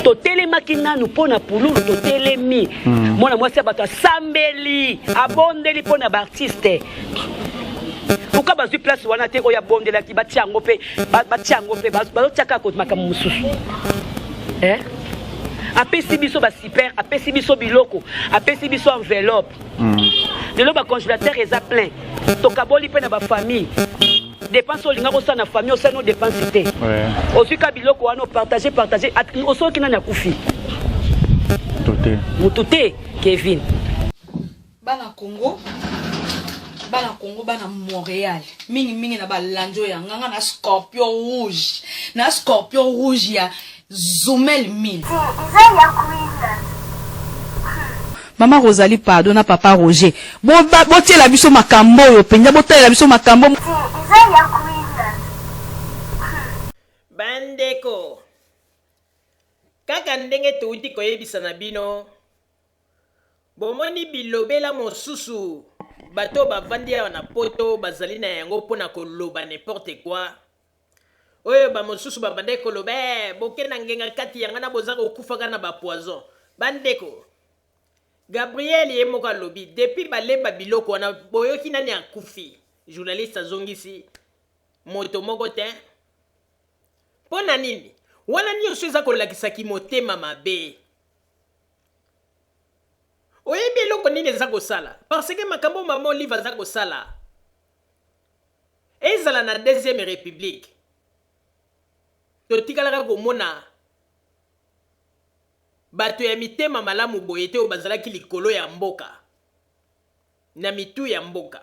totelemaki nanu mpo na pululu totelemi mm. mwana mwasi ya bato asambeli abondeli mpo na baartiste pourquoi bazwi place wana te oyo abondelaki batia yango mpe batia yango mpe bazotia kaka makambo mosusu eh? apesi biso basuper apesi biso biloko apesi biso enveloppe mm. lelo bacongélateur eza plein tokaboli mpe na bafamille Depense olinga kosala na famille osali no depense te. Ozwi ka biloko wana opartage partage osoki nani akufi? Motu te. Motu te Kevin. Bana Congo bana Congo bana Montréal mingi mingi na balandi oyo ya nga nga na scorpion rouge na scorpion rouge ya Zumel 1000. Mama Rosalie pardon na papa Roger bo botiela biso makambo oyo penza botalela biso makambo. Bandeko, kaka ndenge touti koyebisa na bino, bomoni bilobela mosusu bato oyo bavandi awa na poto bazali na yango mpo na koloba n'importe quoi. Oyo ba mosusu ba bandaki koloba eh boke na ngenga kati yanga na boza kokufa kaka na ba poison. Ba ndeko, Gabriel ye moko alobi depuis balemba biloko wana boyoki nani akufi? Journaliste azongisi moto moko te. Mpo na nini? Wana nionso eza kolakisa kimotema mabe. Oyebi eloko nini eza kosala? Parce que makambo mama Olive aza kosala Ezala na deuxième republique totikalaka komona bato ya mitema malamu boye te oyo bazalaki likolo ya mboka na mitu ya mboka.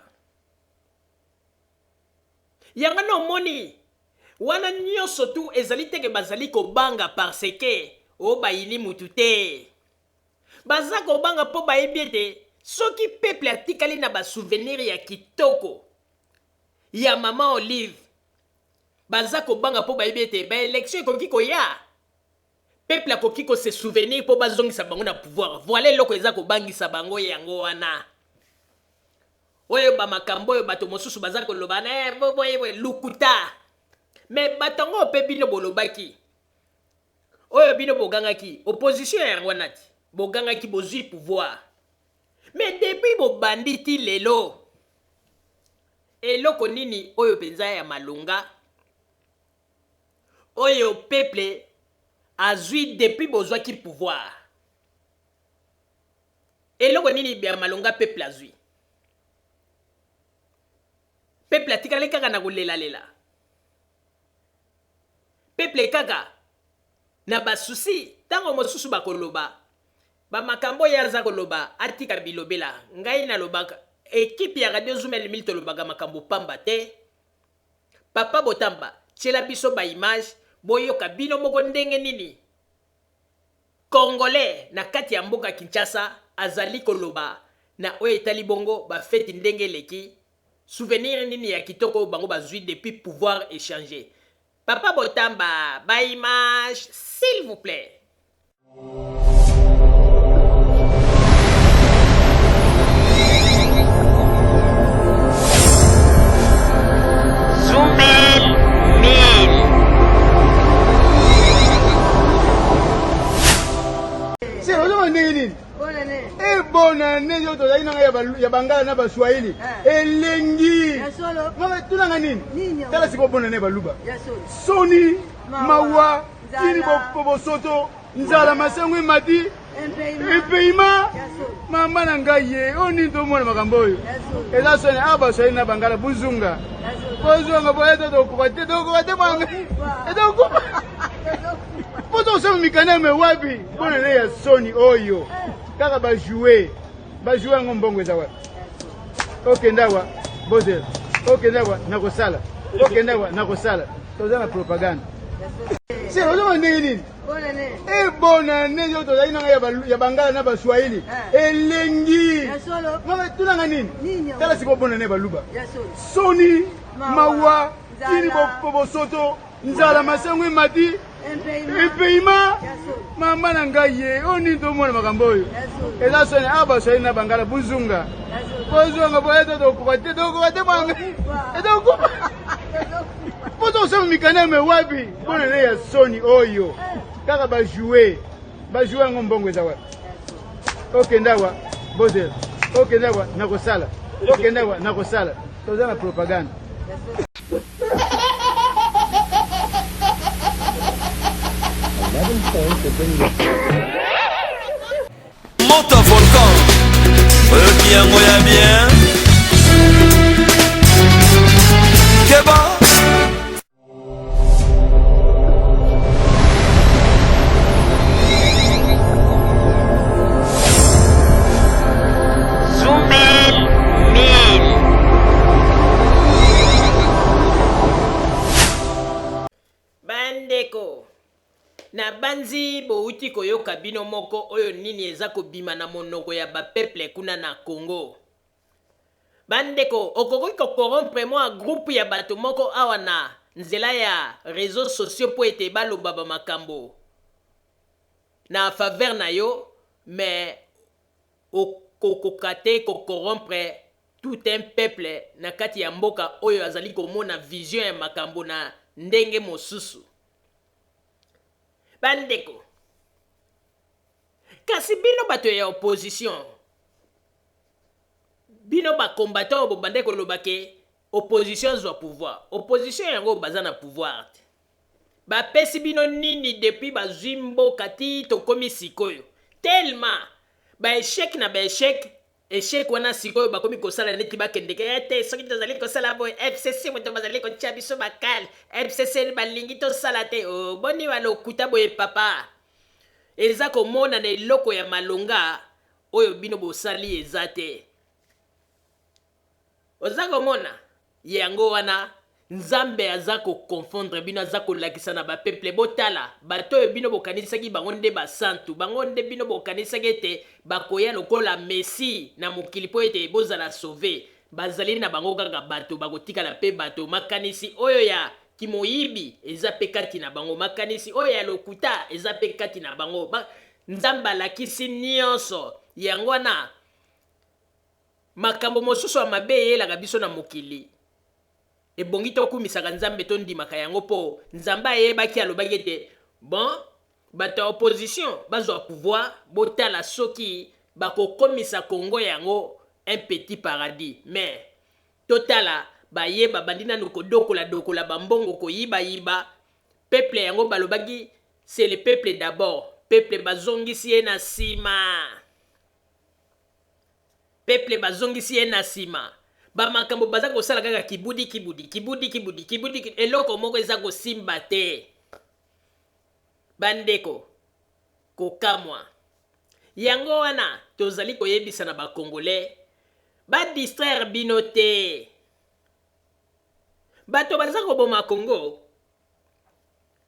Yango wana omoni wana nionso tout ezali te ke bazali kobanga parce que oh bayini mutu te. Baza kobanga mpo bayebi ete soki peuple atikali na ba souvenirs ya kitoko ya maman Olive, baza kobanga mpo bayebi ete ba elections ekoki koya, peuple akoki ko se souvenir mpo bazongisa bango na pouvoir. Voilà eloko eza kobangisa bango yango wana. Oyo ba makambo oyo bato mosusu baza koloba na eh, boye boye lokuta. Mais bato yango mpe bino bolobaki Oyo bino bogangaki opposition ya yango wana ti bogangaki bozui pouvoir mais depuis bobandi ti lelo eloko nini oyo penza ya malonga oyo peuple azui depuis bozwaki pouvoir eloko nini ya malonga peuple azui peuple atikali kaka na kolelalela Peuple kaka na ba soucis tango mosusu bakoloba ba makambo ye aza koloba atika bilobela ngai nalobaka equipe ya radio zoom el mil tolobaka makambo pamba te papa botamba tiela biso ba image boyoka bino moko ndenge nini congolais na kati ya mboka Kinshasa azali koloba na oyo etali bongo ba feti ndenge eleki Souvenir nini ya kitoko oyo bango bazui depuis pouvoir echanger? Papa Botamba ba images s'il vous plait. Zumel 1000. Sera ozonga ndenge nini? Eh, bonne année yo tozali nanga ya. ya bangala na baswahili elengi. Mama tunanga nini? Tala sikoyo bonane ya baluba. Soni, mawa, kini bosoto, nzala masengo emati, epeyima. Mama na ngai ye, oyo nini tomona makambo oyo? Eza soni awa baswahili na bangala buzunga. Bozonga boye tokokoka te, tokokoka te mwana ngai. Tokokoka. Mpo tokosala mikanda me wapi? Bonane ya soni oyo. Kaka ba jouer. Ba jouer yango mbongo eza wapi? Okende awa bozela, okende awa nakosala, okende awa nakosala. Toza na propagande. Se ozomona ndenge nini? E bonane yo tozali nanga ya bangala na baswahili elengi. Mama tunanga nini? Tala sikoyo bonane ya baluba. Soni, mawa, kini bosoto. Nzala masengo emati epeyima. Mama na ngai ye, oyo nini tomona makambo oyo? Eza soni awa baswahili na bangala buzunga. Bozonga boye tokokoka te, tokokoka te mwana ngai. Tokokoka. Mpo tokosala mikanda me wapi? Bonane ya soni oyo. Kaka ba jouer. Ba jouer yango mbongo eza wapi? Okende awa bozela, okende awa nakosala, okende awa nakosala. Toza na propagande. Moto volcan oyoki yango ya bien keba. Zumel 1000. Bandeko, nabanzi bowuti koyoka bino moko oyo nini eza kobima na monoko ya ba peuple kuna na Congo. Bandeko, okoki ko corrompre mwa groupe ya bato moko awa na nzela ya reseaux sociaux mpo ete baloba ba makambo na faveur na yo, mais okokoka te ko corrompre tout un peuple na kati ya mboka oyo azali komona vision ya makambo na ndenge mosusu. Bandeko, kasi bino bato ya opposition, bino ba combattants oyo bobandaki koloba ke opposition azwa pouvoir, opposition yango baza na pouvoir te. Bapesi bino nini depuis bazwi mboka ti tokomi sikoyo? Tellement ba echec na ba echec, echec wana sikoyo bakomi kosala neti bakendeke eh te soki tozali kosala boye FCC moto bazali kotia biso bakale, FCC balingi tosala te. Oh, boni ba lokuta boye papa. Eza komonana eloko ya malonga oyo bino bosali eza te. Oza komona? Yango wana Nzambe aza ko confondre bino, aza kolakisa na ba peuple, botala bato oyo bino bokanisaki bango nde basantu, bango nde bino bokanisaki ete bakoya lokola Messie na mokili mpo ete bozala sauve, bazali na bango kaka bato, bakotikala mpe bato. Makanisi oyo ya kimoyibi eza mpe kati na bango, makanisi oyo ya lokuta eza mpe kati na bango. Ba, Nzambe alakisi nionso. Yango wana Makambo mosusu ya mabe eyelaka biso na mokili, ebongi tokumisaka Nzambe, tondimaka yango mpo Nzambe ayebaki, alobaki ete bon, bato ya opposition bazwa pouvoir, botala soki bakokomisa Congo yango un petit paradis. Mais totala baye babandi nanu kodokola dokola ba mbongo, koyiba yiba, peuple yango balobaki c'est le peuple d'abord, peuple bazongisi ye na sima. Peuple bazongisi ye na sima. Ba makambo baza kosala kaka kibudi kibudi kibudi kibudi kibudi eloko moko eza kosimba te. Bandeko kokamwa. Yango wana tozali koyebisa na ba congolais ba distraire bino te. Bato baza koboma Congo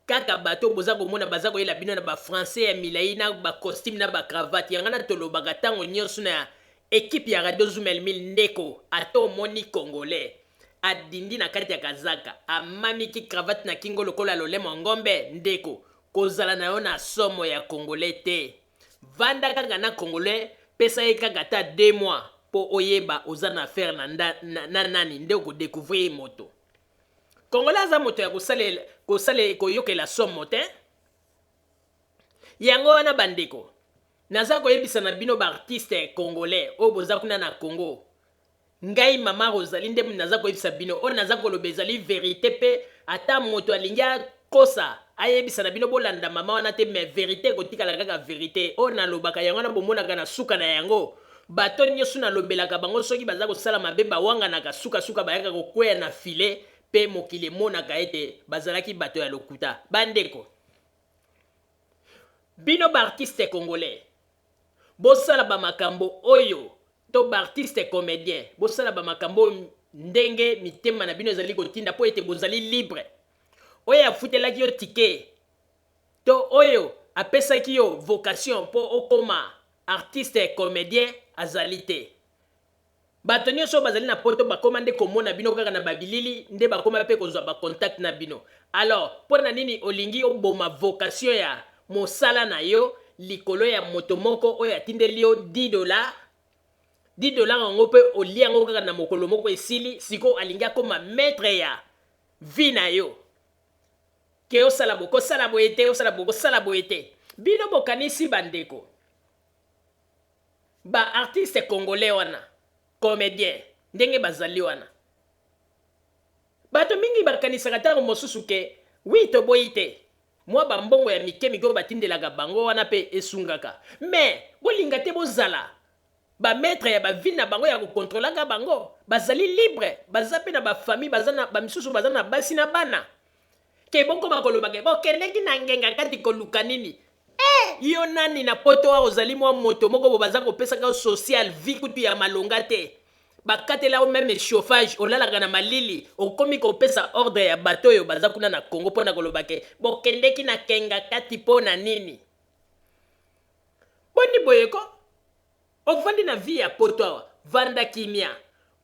Kaka bato oyo boza komona baza koyela bino na ba français ya milayi na ba costume na ba cravate yanga na tolobaka tango nionso na equipe ya radio zoom el 1000 ndeko ata omoni congolais adindi na kati ya kazaka amamiki cravate na kingo lokola lolemo ya ngombe ndeko kozala na yo na somo ya congolais te vanda kaka na congolais pesa ye kaka ata deux mois po oyeba oza na affaire na, na, na nani nde oko decouvrir moto Congolais aza moto ya kosalela kosalela koyokela somo te. Yango wana bandeko, Naza koyebisa na bino ba artistes congolais oyo boza kuna na Congo, ngai mama Rosalie nde naza koyebisa bino, oyo naza koloba ezali verite pe ata moto alingi akosa ayebisa na bino bolanda mama wana te, mais verite ekotikala kaka verite. Oyo nalobaka yango wana bomonaka na suka na yango bato nioso nalobelaka bango soki baza kosala mabe bawanganaka, suka suka bayaka kokweya na filet pe mokili emonaka ete bazalaki bato ya lokuta. Bandeko. Bino ba artistes congolais bosala ba makambo oyo to ba artistes comediens bosala ba makambo oyo ndenge mitema na bino ezali kotinda mpo ete bozali libre. Oyo afutelaki yo ticket to oyo apesaki yo vocation mpo okoma artiste comedien azali te. Bato nionso oyo bazali na poto bakoma nde komona bino kaka na ba bilili nde bakoma pe kozua ba contact na bino alors pona nini olingi oboma vocation ya mosala na yo likolo ya moto moko oyo atindeli yo $10, $10 yango pe olie yango kaka na mokolo moko esili sikoyo alingi akoma maitre ya vie na yo ke osala boye kosala boye te osala boye kosala boye te bino bokanisi ba ndeko Ba artistes congolais wana comediens ndenge bazali wana bato mingi bakanisaka ntango mosusu ke oui toboyi te mwa ba mbongo ya mike mike oyo batindelaka bango wana mpe esungaka mais bolinga te bozala ba maitre ya ba vie na bango ya kokontrolaka bango bazali libre baza mpe na ba famille baza na ba misusu baza na basi na bana ke bokoma koloba ke bokendeki na ngenga kati koluka nini Eh yo nani na poto awa ozali mwa moto moko bo baza kopesaka yo social vie kutu ya malonga te bakatela yo meme chauffage olalaka na malili okomi kopesa ordre ya bato oyo baza kuna na Congo mpo na koloba ke bokendeki na kenga kati mpo na nini boni boye ko ovandi na vie ya poto awa vanda kimia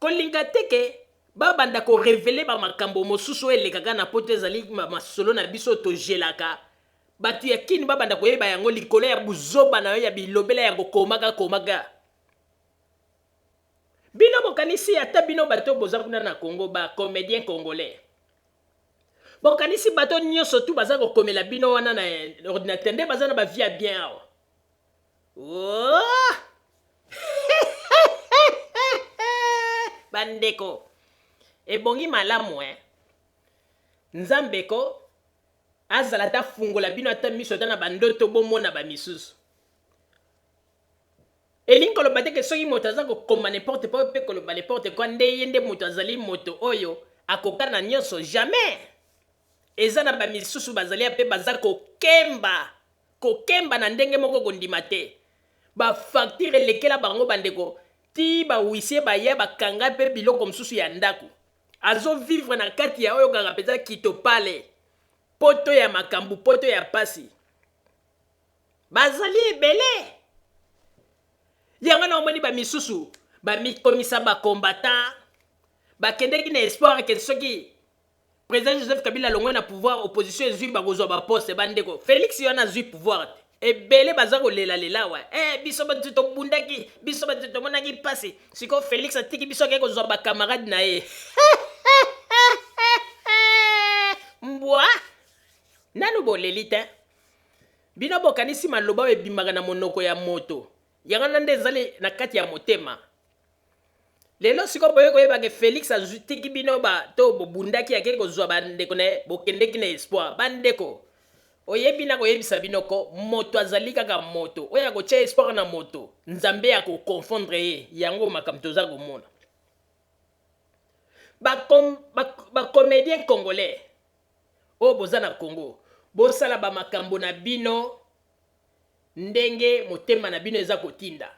kolinga te ke babanda ko reveler ba makambo mosusu oyo elekaka na poto ezali masolo na biso togelaka Batu ya kin ba banda koyeba yango likolo ya buzoba na yo ya bilobela ya kokomaka komaka. Bino bokanisi ata bino bato boza kuna na Congo ba comediens congolais. Bokanisi bato nyoso tu baza kokomela bino wana na ordinateur nde baza na ba vie ya bien awa. Oh! Bandeko, ebongi malamu eh. Nzambe ko azala ata fungola bino ata miso ata na bandoto bomona ba misusu. Elingi koloba te ke soki moto aza kokoma n'importe quoi mpe koloba n'importe quoi nde ye nde moto azali moto oyo akoka na nyonso, jamais! Eza na ba misusu bazali mpe baza kokemba, kokemba na ndenge moko kondima te. Ba facture elekela bango bandeko ti ba huissier baya bakanga mpe biloko mosusu ya ndako. Azo vivre na kati ya oyo kaka penza kitopale poto ya makambu poto ya pasi bazali ebele yango na omoni ba misusu ba mikomisa ba combattant bakendeki na espoir ke soki President Joseph Kabila alongwe na pouvoir opposition ezui bakozwa ba poste ba ndeko Felix wana azui pouvoir te ebele baza kolela lela awa eh biso bato tobundaki biso bato tomonaki mpasi sikoyo Felix atiki biso akei kozwa ba camarade na ye mbwa nanu boleli te bino bokanisi maloba oyo ebimaka na monoko ya moto yango wana nde ezali na kati ya motema Lelo sikoyo boye koyeba ke Felix azutiki bino ba to bobundaki ake kozwa ba ndeko na ye bokendeki na espoir ba ndeko oyebi na koyebisa bino ko moto azali kaka moto oyo akotia espoir na moto Nzambe ako confondre ye yango makambo toza komona ba com, ba, ba comedien congolais oyo boza na Congo bosala ba makambo na bino ndenge motema na bino eza kotinda.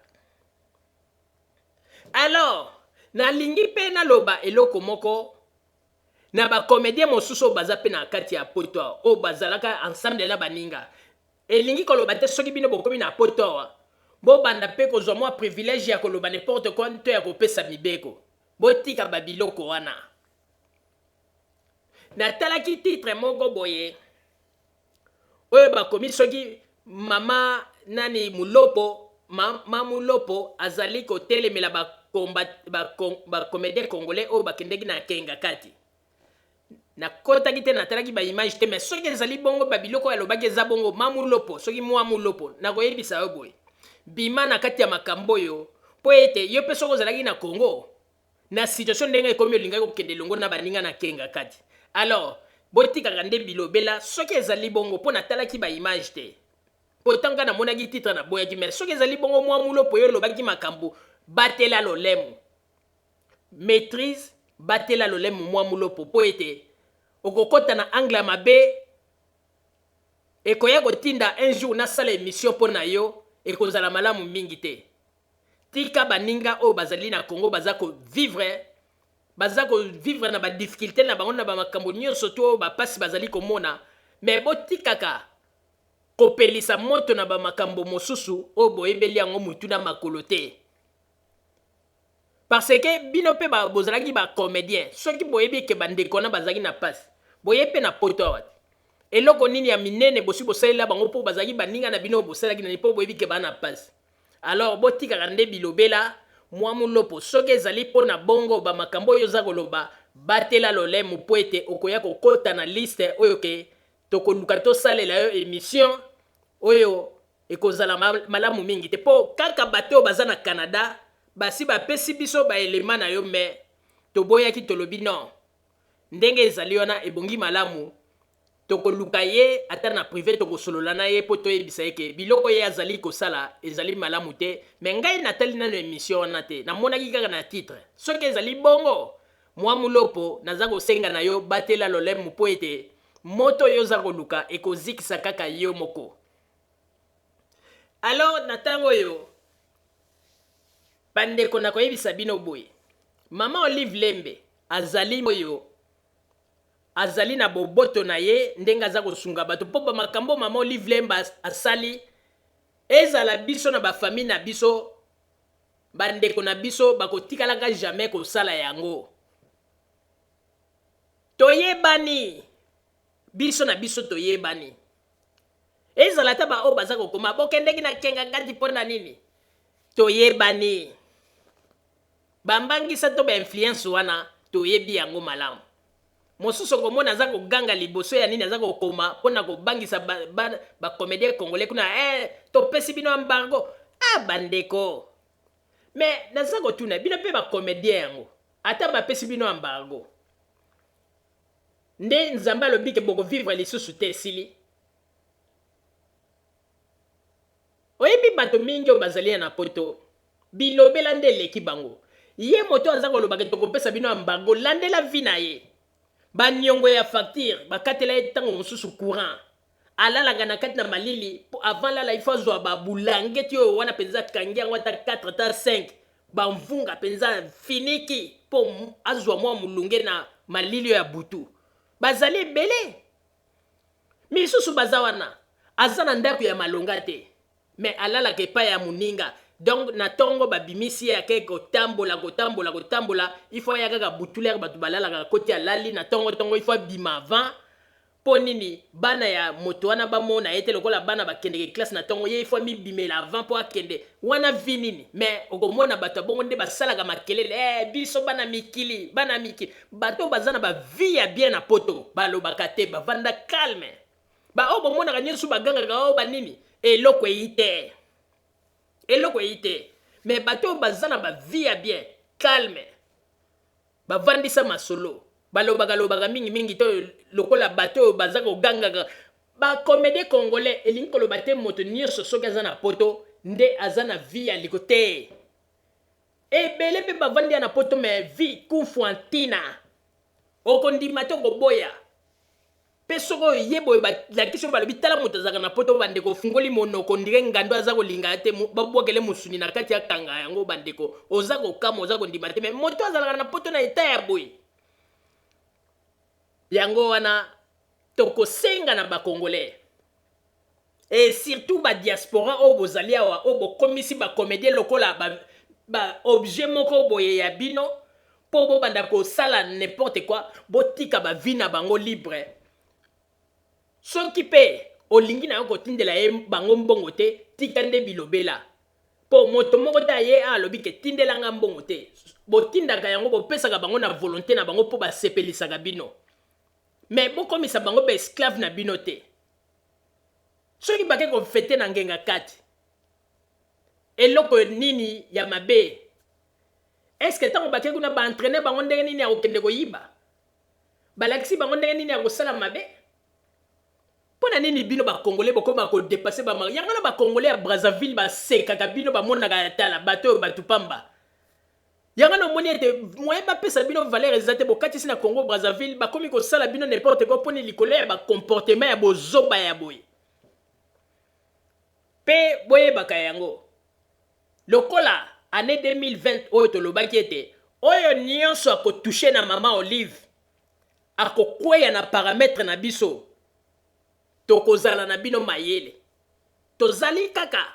Alors, nalingi pe naloba eloko moko na ba comediens mosusu oyo baza pe na kati ya poto awa, oyo bazalaka ensemble na baninga. Elingi koloba te soki bino bokomi na poto awa, bobanda pe kozwa mwa privilège ya koloba n'importe quoi to ya kopesa mibeko. Botika ba biloko wana. Natalaki titre moko boye oyo bakomi soki mama nani mulopo ma, ma mulopo azali kotelemela ba combat ba, ba comedien congolais oyo bakendeki na kenga kati nakotaki te natalaki ba image te mais soki ezali bongo ba biloko oyo alobaki eza bongo ma mulopo soki mwa mulopo nakoyebisa yo boye. Bima na kati ya makambo oyo mpo ete yo mpe soki ozalaki na Congo na situation ndenge ekomi olingaki kokende elongo na baninga na kenga kati. Alors botikaka nde bilobela soki ezali bongo mpo natalaki ba image te. Mpo ntango kaka namonaki titre naboyaki mais soki ezali bongo mwa mulopo yo olobaki makambo batela lolemo. Maitrise batela lolemo mwa mulopo mpo ete okokota na angle ya mabe Ekoya kotinda un jour nasala emission mpo na yo ekozala malamu mingi te. Tika baninga oyo bazali na Congo baza ko vivre baza ko vivre na ba difficultes na bango na ba makambo nionso tout oyo ba pasi bazali komona mais botikaka kopelisa moto na ba makambo mosusu oyo boyebeli yango mutu na makolo te. Parce que bino pe ba bozalaki ba comedien soki boyebi ke ba ndeko wana bazalaki na pasi boye pe na poto awa te eloko nini ya minene bosi bosalela bango po bazalaki baninga na bino bosalaki nani po boyebi ke ba na pasi alors botikaka nde bilobela mwa mulopo soki ezali po na bongo ba makambo oyo oza koloba batela lolemu po ete okoya kokota na liste oyo ke tokoluka tosalela yo emission oyo Ekozala malamu mingi te po kaka bato oyo baza na Canada basi bapesi biso ba elements na yo mais toboyaki tolobi non ndenge ezali wana ebongi malamu tokoluka ye ata na prive tokosolola na ye po toyebisa ye ke biloko ye azali kosala ezali malamu te mais ngai natali nanu emission wana te namonaki kaka na titre soki ezali bongo mua mulopo naza kosenga na yo batela lolemu po ete moto oyo oza koluka ekozikisa kaka yo moko. Alors na tango oyo bandeko nakoyebisa bino boye, mama Olive Lembe azali oyo azali na boboto na ye ndenge aza kosunga bato mpo ba makambo mama Olive Lembe asali ezala biso na ba famille na biso bandeko na biso bakotikalaka jamais kosala yango. Toyebani biso na biso toyebani. Ezala ata ba oyo baza kokoma bokendeki na kenga ngati mpo na nini? Toyebani. Bambangisa to ba influence wana toyebi yango malamu. Mosusu okomona aza koganga liboso ya nini aza kokoma mpo na kobangisa ba, ba, ba comedien congolais kuna eh, topesi bino embargo. Ah bandeko. Mais naza kotuna bino mpe ba comedien yango ata bapesi bino embargo Nde Nzambe alobi ke boko vivre lisusu te esili? Oyebi bato mingi oyo bazali ya na poto bilobela nde eleki bango. Ye moto aza koloba ke tokopesa bino embargo landela vie na ye. Ba niongo ya facture bakatela ye tango mosusu courant. Alalaka na kati na malili po avant alala il faut azwa ba bulangeti oyo wana penza akangi yango ata 4 ata 5 ba mvunga penza finiki po azwa mwa mulunge na malili oyo ya butu. Bazali ebele. Misusu baza wana aza na ndako ya malonga te mais alalaka epai ya moninga donc na tongo babimisi ye ake kotambola kotambola kotambola il faut aya kaka butu lere bato balalaka akoti alali na tongo tongo il faut abima avant Mpo nini bana ya moto wana bamona ye te lokola bana bakendeke classe na tongo ye il faut amibimela avant mpo akende wana vie nini mais okomona bato ya bongo nde basalaka makelele eh, biso bana mikili bana mikili bato oyo baza na ba vie ya bien na poto balobaka te bavanda calme baoyo bomonaka nyonso bagangaka oyo banini eloko eyi te eloko eyi te mais bato oyo baza na ba vie ya bien calme Bavandisa masolo. Balobaka lobaka mingi mingi te lokola bato oyo baza kogangaka. Ba comediens congolais elingi koloba te moto nioso soki aza na poto nde aza na vie ya liko te. Ebele pe bavandi ya na poto mais vie kufuantina. Okondima te okoboya. Pe soki oye boye balakisi yo balobi tala moto azalaka na poto bandeko ofungoli monoko ondire ngando aza kolinga te babwakele mosuni na kati akanga yango bandeko oza kokamwa oza kondima te me moto azalaka na poto na eta ya boye yango wana tokosenga na bacongolais et surtout ba diaspora oyo bozali awa oyo bokomisi ba comédien lokola ba, ba objet moko boye ya bino mpo bobanda kosala n'importe quoi botika ba vie na bango libre soki mpe olingi na yo kotindela ye bango mbongo te tika nde bilobela mpo moto moko te aye alobi ke tindela nga mbongo te botindaka yango bopesaka bango na volonté na bango mpo basepelisaka bino mais bokomisa bango ba esclave na bino te Soki bake ko fete na ngenga kati. Eloko nini ya mabe? Est ce que tango bake kuna ba entrainer bango ndenge nini ya kokende koyiba? Balakisi bango ndenge nini ya kosala mabe? Mpo na nini bino ba congolais bokoma ko depasser ba yango wana ba congolais ya Brazzaville basekaka bino bamonaka ya tala bato oyo bato pamba. Yango wana omoni ete moyen bapesa bino valeur eza te bokatisi na Congo Brazzaville bakomi kosala bino n'importe quoi mpo ni likolo ya ba comportement ya bozoba ya boye. Mpe boyebaka yango lokola annee 2020 oyo tolobaki ete oyo nionso ako toucher na mama Olive akokweya na parametre na biso tokozala na bino mayele tozali kaka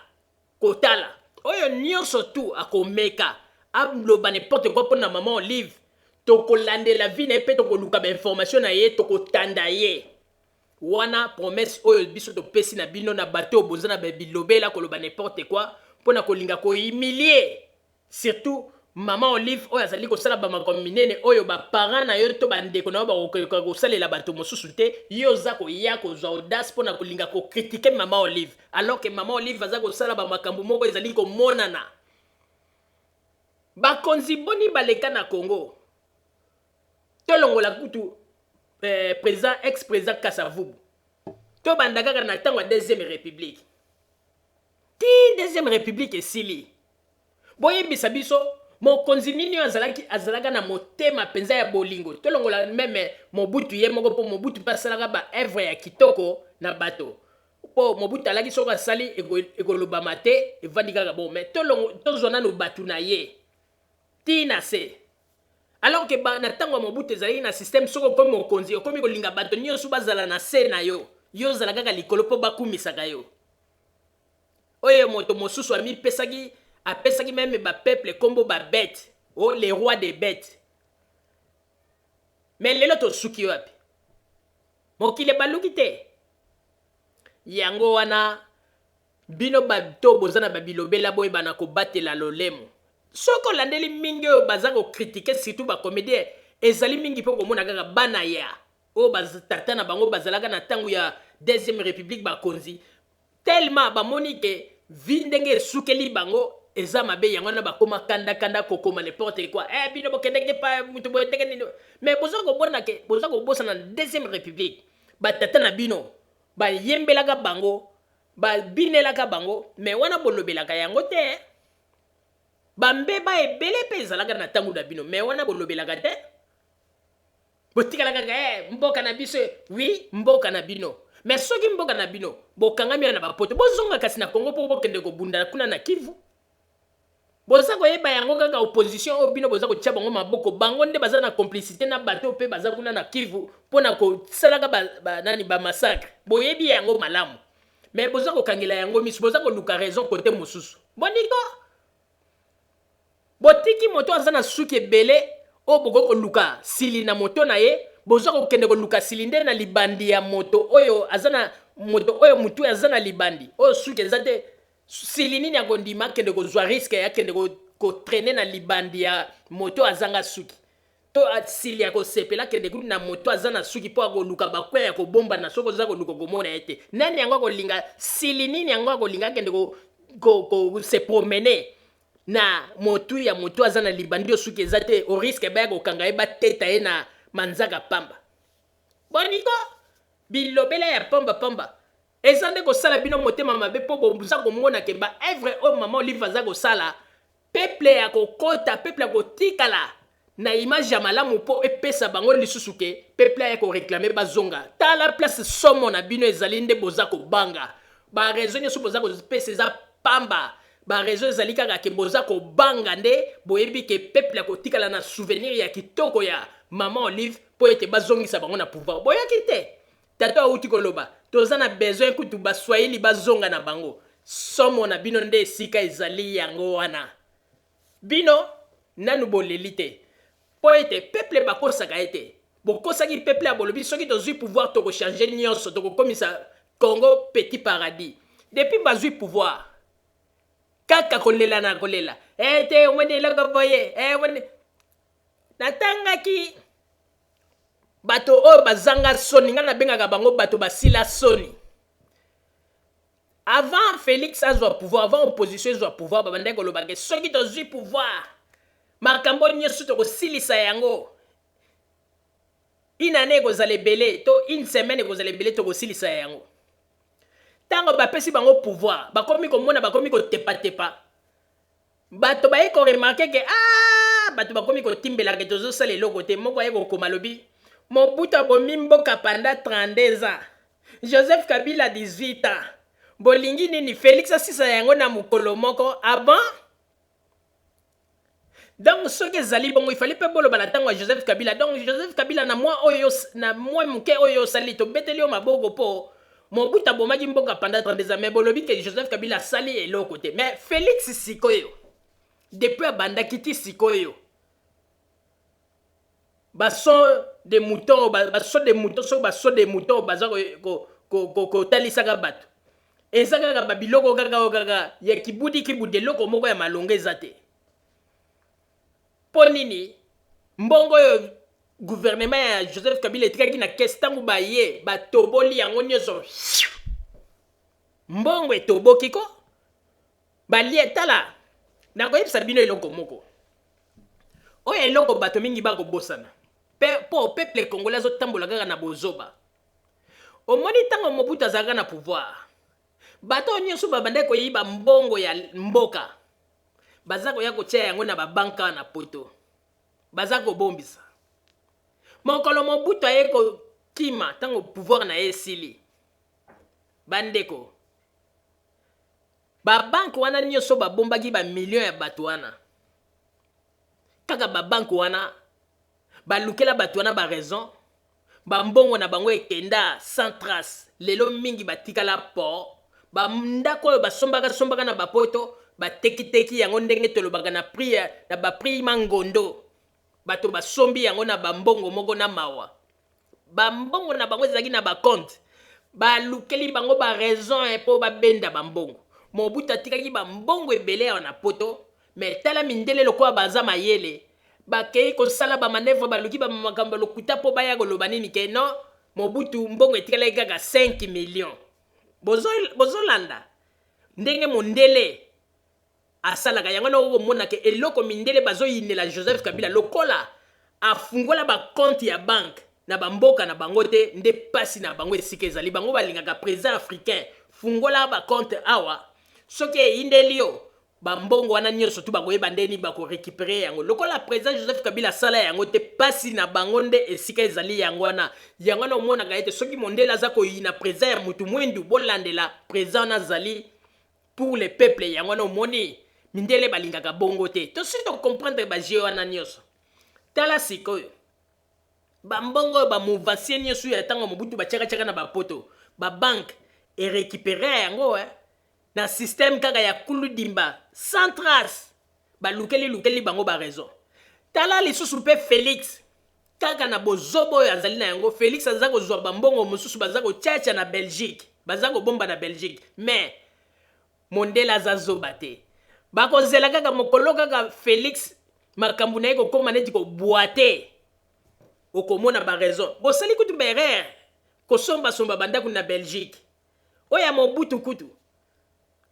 kotala oyo nionso tout akomeka aloba n'importe quoi pona maman Olive tokolandela vie na ye pe tokoluka ba information na ye tokotanda ye wana promesse oyo biso topesi na bino na bato oyo boza na bilobela koloba n'importe quoi pona kolinga ko humilier Surtout maman olive oyo azali kosala ba makambo minene oyo ba parents na yo to ba ndeko na yo bakokoka kosalela bato mosusu te, yo oza koya kozwa audace pona kolinga ko critiquer maman olive alors que maman olive aza kosala ba makambo moko ezali komonana. Bakonzi boni baleka na Congo? Tolongola kutu eh, president ex president Kasavubu. Tobanda kaka na tango ya deuxième republique. Ti deuxième republique esili. Boyebisa biso mokonzi nini oyo azalaki azalaka na motema mpenza ya bolingo. Tolongola meme Mobutu ye moko mpo Mobutu mpe asalaka ba œuvre ya kitoko na bato. Mpo Mobutu alaki soki asali ekolobama te, evandi kaka bongo. Mais tolongo tozwa nanu bato na ye ti na se. Alors que ba, na tango ya Mobutu ezalaki na système soki okomi mokonzi okomi kolinga bato nyonso bazala na se na yo, yo ozala kaka likolo mpo bakumisaka yo. Oyo moto mosusu amipesaki, apesaki meme ba peuple kombo ba bete, oh les rois des betes. Mais lelo tosuki wapi? Mokili ebaluki te. Yango wana bino bato boza na babilobela boyeba na kobatela lolemo. Soki olandeli mingi oyo baza ko critiquer surtout ba comediens ezali mingi mpo komona kaka bana ya oyo ba tata na bango bazalaka na tango ya deuxième republique bakonzi tellement bamoni ke vie ndenge esukeli bango eza mabe yango wana bakoma kanda kanda kokoma n'importe quoi eh bino bokendeke pa mutu boye ndenge nini mais boza kobona ke boza kobosana na deuxième republique batata na bino bayembelaka bango babinelaka bango mais wana bolobelaka yango te bambeba ebele mpe ezalaka na ntango na bino mais wana bolobelaka te Botikala kaka eh, mboka na biso oui mboka na bino mais soki mboka na bino bokangami na bapoto bozonga kasi na Congo mpo bokende kobunda kuna na Kivu boza koyeba yango kaka opposition oyo bino boza kotia bango maboko bango nde baza na complicité na bato mpe baza kuna na Kivu mpo na kosalaka ba, ba, nani ba massacre boyebi yango malamu mais boza kokangela yango miso boza koluka raison kote mosusu boniko Botiki moto aza na suki ebele oyo bokoki koluka sili na moto na ye, boza kokende koluka sili nde na libandi ya moto oyo aza na moto oyo mutu aza na libandi oyo suki eza te. Sili nini akondima akende kozwa risque ya akende ko, ko trainer na libandi ya moto azanga suki? To sili akosepela akende kutu na moto aza na suki mpo akoluka bakwe ya kobombana soki oza koluka okomona ye te. Nani yango akolinga sili nini yango akolinga akende ko, ko, ko se promener na motu ya motu aza na libandi oyo suki eza te au risque baya kokanga ye bateta ye na manzaka pamba. Boniko bilobela ya pamba pamba eza nde kosala bino motema mabe mpo boza komona ke ba œuvre oyo mama Olive aza kosala peuple ya kokota peuple ya kotikala na image ya malamu mpo epesa bango lisusu ke peuple aya ko reclamer bazonga. Tala place somo na bino ezali nde boza kobanga. Ba raison nyoso boza kopesa eza pamba. Ba raison ezali kaka ke boza kobanga nde boyebi ke peuple akotikala na souvenir ya kitoko ya maman Olive mpo ete bazongisa bango na pouvoir. Boyoki te? Tata awuti koloba toza na besoin kutu ba swahili bazonga na bango. Somo na bino nde esika ezali yango wana. Bino nanu boleli te po ete peuple bakosaka ye te. Bokosaki peuple ya bolobi soki tozui pouvoir toko changer nionso tokokomisa Congo petit paradis. Depuis bazui pouvoir kaka kolela na kolela eh te omoni eloko boye eh omoni natangaki bato oyo bazanga soni ngai nabengaka bango bato basila soni. Avant Felix azwa pouvoir, avant opposition ezwa pouvoir, babandaki koloba ke soki tozwi pouvoir, makambo nyonso tokosilisa yango. Une année ekozala ebele to une semaine ekozala ebele tokosilisa yango. Ntango bapesi bango pouvoir, bakomi komona, bakomi kotepatepa. Bato baye ko remarquer ke ah bato bakomi kotimbela ke tozosala eloko te. Moko aye kokoma alobi Mobutu abomi mboka pendant 32 ans, Joseph Kabila 18 ans, bolingi nini Felix asisa yango na mokolo moko? Ah bon? Donc soki ezali bongo il fallait pe boloba na tango ya Joseph Kabila. Donc Joseph Kabila na mwa oyo na mwa moke oyo osali tobeteli yo maboko po Mobutu abomaki mboka pendant 32 ans mais bolobi ke Joseph Kabila asali eloko te. Mais Felix sikoyo depuis abandaki ti sikoyo ba son de mouton ba son de mouton soki ba son de mouton baza kotalisaka bato eza kaka ba biloko kaka oyo kaka ya kibudi kibudi eloko moko ya malonga eza te. Mpo nini mbongo oyo gouvernement ya Joseph Kabila etikaki na caisse ntango baye batoboli yango nyonso, mbongo etoboki ko balie. Tala, nakoyebisa bino eloko moko oyo eloko bato mingi bakobosana mpo peuple congolais azotambola kaka na bozoba. Omoni ntango Mobutu azalaka na pouvoir, bato oyo nyonso babandaki koyiba mbongo ya mboka baza koya kotia yango na babanka na poto, baza kobombisa. Mokolo Mobutu aye kokima ntango pouvoir na ye esili, bandeko, babanke wana nyonso babombaki bamilio ya bato wana, kaka babanke wana balukela bato wana ba raison, bambongo na bango ekenda sans trace. Lelo mingi batikala po bandako oyo basombaka sombaka na bapoto batekiteki yango ndenge tolobaka na prix na ba prix mangondo, bato basombi yango na bambongo moko na mawa. Bambongo na bango ezalaki na ba compte, balukeli bango ba raison mpo babenda bambongo. Mobutu atikaki bambongo ebele awa na poto, mais tala mindele lokola baza mayele, bakei kosala ba manœuvre, baluki ba makambo ya lokuta mpo baya koloba nini ke non, Mobutu mbongo etikalaki kaka 5 millions. Bozolanda ndenge mondele asalaka yango wana. Okomona ke eloko mindele bazoyinela Joseph Kabila, lokola afungola ba compte ya banque na bamboka na bango te, nde pasi na bango esika ezali. Bango balingaka président africain fungola ba compte awa, soki eyindeli yo bambongo wana nyonso tu bakoyeba ndeni bakorécupérer yango. Lokola président Joseph Kabila asala yango te, pasi na bango nde esika ezali yango wana. Yango wana omonaka ete soki mondele aza koyina président ya mutu mwindu, bolandela président wana azali pour le peuple. Yango wana omoni mindele balingaka bongo te. Tosi tocomprendre bajeu wana nyonso. Tala sikoyo bambongo oyo bamouvancier nyonso ya ntango Mobutu batiakatiaka na bapoto, babanke erécupérer yango na système kaka ya kuludimba sans trace, balukeli lukeli bango ba raison. Tala lisusu mpe Félix kaka na bozoba oyo azali na yango. Félix aza kozwa bambongo mosusu, baza kotiatia na Belgique, baza kobomba na Belgique, mais mondele aza zoba te. Bakozela kaka mokolo kaka Félix makambo na ye kokóma neti kobwa te, okomona baraison. Bosali kutu baerreur kosombasomba bandako na Belgique. Oyo ya Mobutu kutu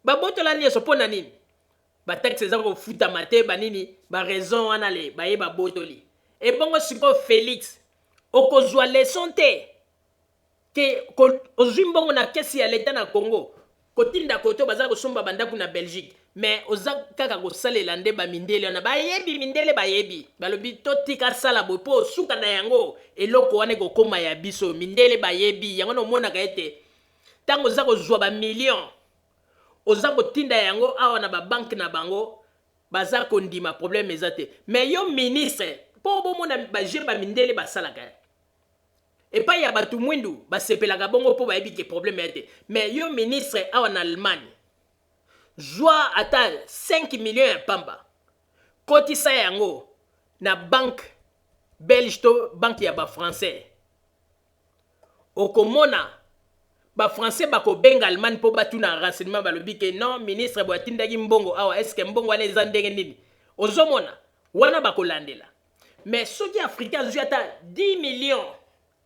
babotola nyonso mpo na nini? Bataxe eza kofutama te, banini baraison wana le baye babotoli. Ebongo sikoyo Félix okozwa leçon te ke ozwi mbongo na kesi ya leta na Congo, kotinda koto baza kosomba bandako na Belgique, mais oza kaka kosalela nde bamindele wana. Bayebi, mindele bayebi, balobi totika sala boye mpo suka na yango eloko wana ekokóma ya biso. Mindele bayebi yango. Na omonaka ete ntango oza kozwa bamillion, oza kotinda yango awa na babanke na bango, baza kondima, problème eza te. Mais yo ministre, mpo bomona bajeu bamindele basalaka epai ya bato mwindu, basepelaka bongo mpo bayebi ke problème ya te. Mais yo ministre awa na Allemagne, zwa ata 5 millions ya pamba, kotisa yango na banque belge to banque ya bafrançais, okomona bafrançais bakobenga Allemagne mpo batuna renseignement. Balobi ke non, ministre boye atindaki mbongo awa, est-ce mbongo wana eza ndenge nini? Ozomona wana bakolandela. Mais soki africain azwi ata 10 millions,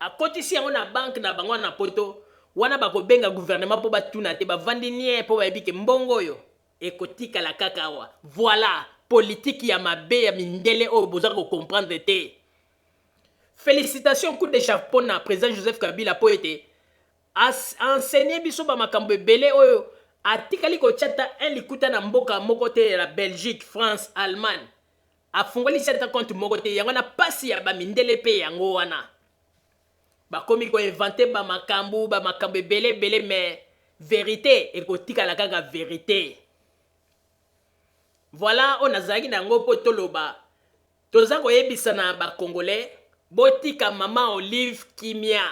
akotisi yango na banque na bango na poto, Wana bakobenga gouvernement mpo batuna te, bavandi nie mpo bayebi ke mbongo oyo ekotikala kaka awa. Voilà politique ya mabe ya mindele oyo boza ko comprendre te. Felicitations coup de chapeau na president Joseph Kabila mpo ete a enseigner biso ba makambo ebele oyo atikali kotia ata un likuta na mboka moko te ya Belgique, France, Allemagne. Afungolisi ata compte moko te. Yango wana pasi ya ba mindele mpe yango wana. Bakomi ko inventer ba makambo, ba makambo ebele ebele mais verite ekotikala kaka verite. Voilà oyo nazalaki na yango mpo toloba. Toza koyebisa na ba congolais botika mama Olive kimia.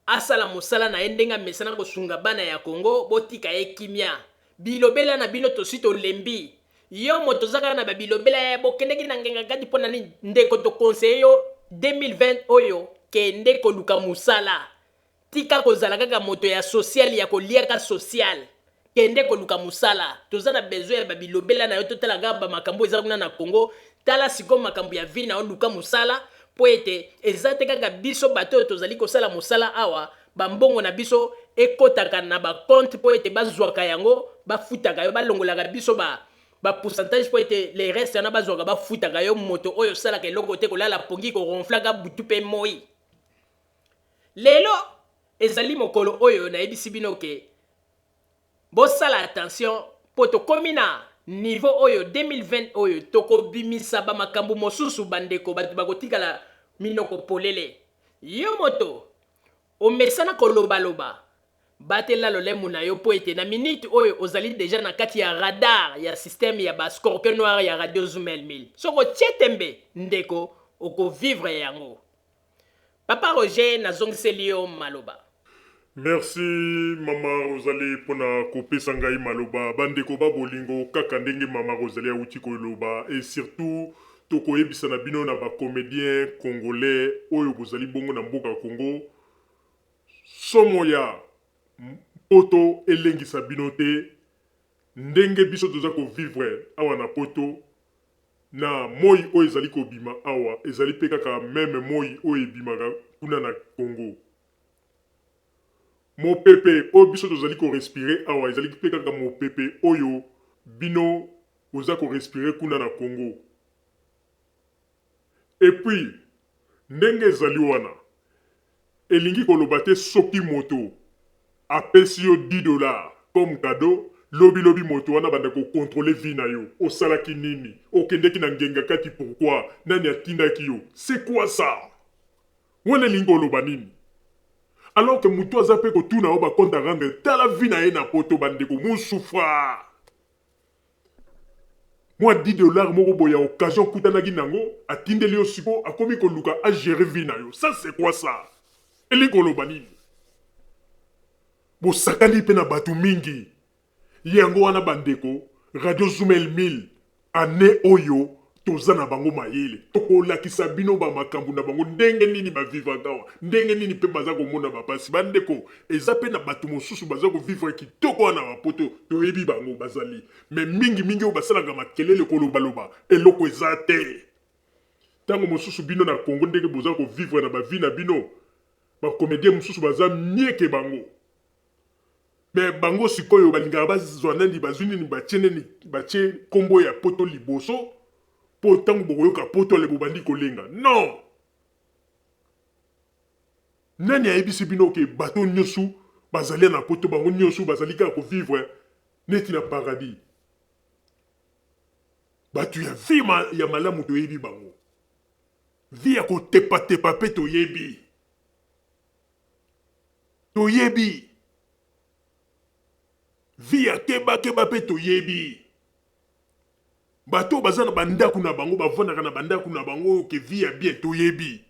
Asala mosala na ye ndenge amesana kosunga bana ya Congo botika ye kimia. Bilobela na bino tosi tolembi. Yo moto oza kaka na ba bilobela ya bokendeki na ngenga kati pona nini ndeko to conseiller yo 2020 oyo kende koluka musala tika kozala kaka moto ya social ya koliaka social kende koluka musala toza na besoin ya ba bilobela na yo totala kaka ba makambo eza kuna na Congo tala sikoyo makambo ya vie na yo luka musala po ete eza te kaka biso bato oyo tozali kosala musala awa ba mbongo na biso ekotaka na ba compte po ete bazwaka yango bafutaka yo balongolaka biso ba ba pourcentage po ete le reste wana bazwaka bafutaka yo moto oyo osalaka eloko te kolala pongi ko ronflaka butu pe moi lelo ezali mokolo oyo nayebisi bino ke bosala attention po tokomi na niveau oyo 2020 oyo tokobimisa ba makambo mosusu bandeko bato bakotikala minoko polele yo moto Omesana kolobaloba? Batela lolemu na yo mpo ete na minute oyo ozali dejà na kati ya radar ya système ya ba scorpion noir ya radio Zumel 1000. Soki otie tembe, ndeko, oko vivre yango. Papa Roger, nazongiseli yo maloba. Merci mama Rosalie pona kopesa ngai maloba. Ba ndeko ba bolingo kaka ndenge mama Rosalie awuti koloba et surtout Tokoyebisa na bino na ba comediens congolais oyo bozali bongo na mboka Congo, somo ya poto elengisa bino te ndenge biso toza ko vivre awa na poto na moyi oyo ezali kobima awa ezali pe kaka meme moyi oyo ebimaka kuna na Congo. Mopepe oyo biso tozali ko respirer awa ezali pe kaka mopepe oyo bino Oza ko respirer kuna na Congo. Et puis ndenge ezali wana elingi koloba te soki moto apesi yo 10 dollars comme cadeau lobi lobi moto wana abanda ko controler vie na yo, osalaki nini, okendeki na ngenga kati pourquoi, nani atindaki yo, c'est quoi ça? Wana elingi koloba nini? Alors que moto aza pe kotuna yo ba compte à rendre tala vie na ye na poto ba ndeko musufra. Mwa 10 dollars moko boye ya occasion okutanaki nango atindeli yo sikoyo akomi koluka a gerer vie na yo ça c'est quoi ça? Elingi koloba nini? Bosakani pe na batu mingi yango wana ba ndeko radio Zumel 1000 annee oyo Toza na bango mayele tokolakisa bino ba makambu na bango ndenge nini ba vivaka awa ndenge nini pe baza komona ba pasi ba ndeko eza pe na batu mosusu baza ko vivre kitoko awa na ba poto toyebi bango bazali mais mingi mingi oyo basalaka makelele koloba loba eloko eza te tango mosusu bino na Congo ndenge boza ko vivre na ba vie na bino ba comedien mosusu baza mieux que bango. Mais bango sikoyo balingaka bazwa nani bazwi nini batie nini batie kombo ya poto liboso po tango bokoyoka poto ale bobandi kolenga non nani ayebisi bino ke bato nyosu bazali na poto bango nyosu bazali kaka ko vivre neti na paradis bato ya vie ma, ya malamu toyebi bango vie ya kotepatepa pe toyebi Toyebi. Vie ya keba keba pe toyebi. Bato oyo baza na ba ndaku na bango bavandaka na ba ndaku na bango oyo ke vie ya bien toyebi.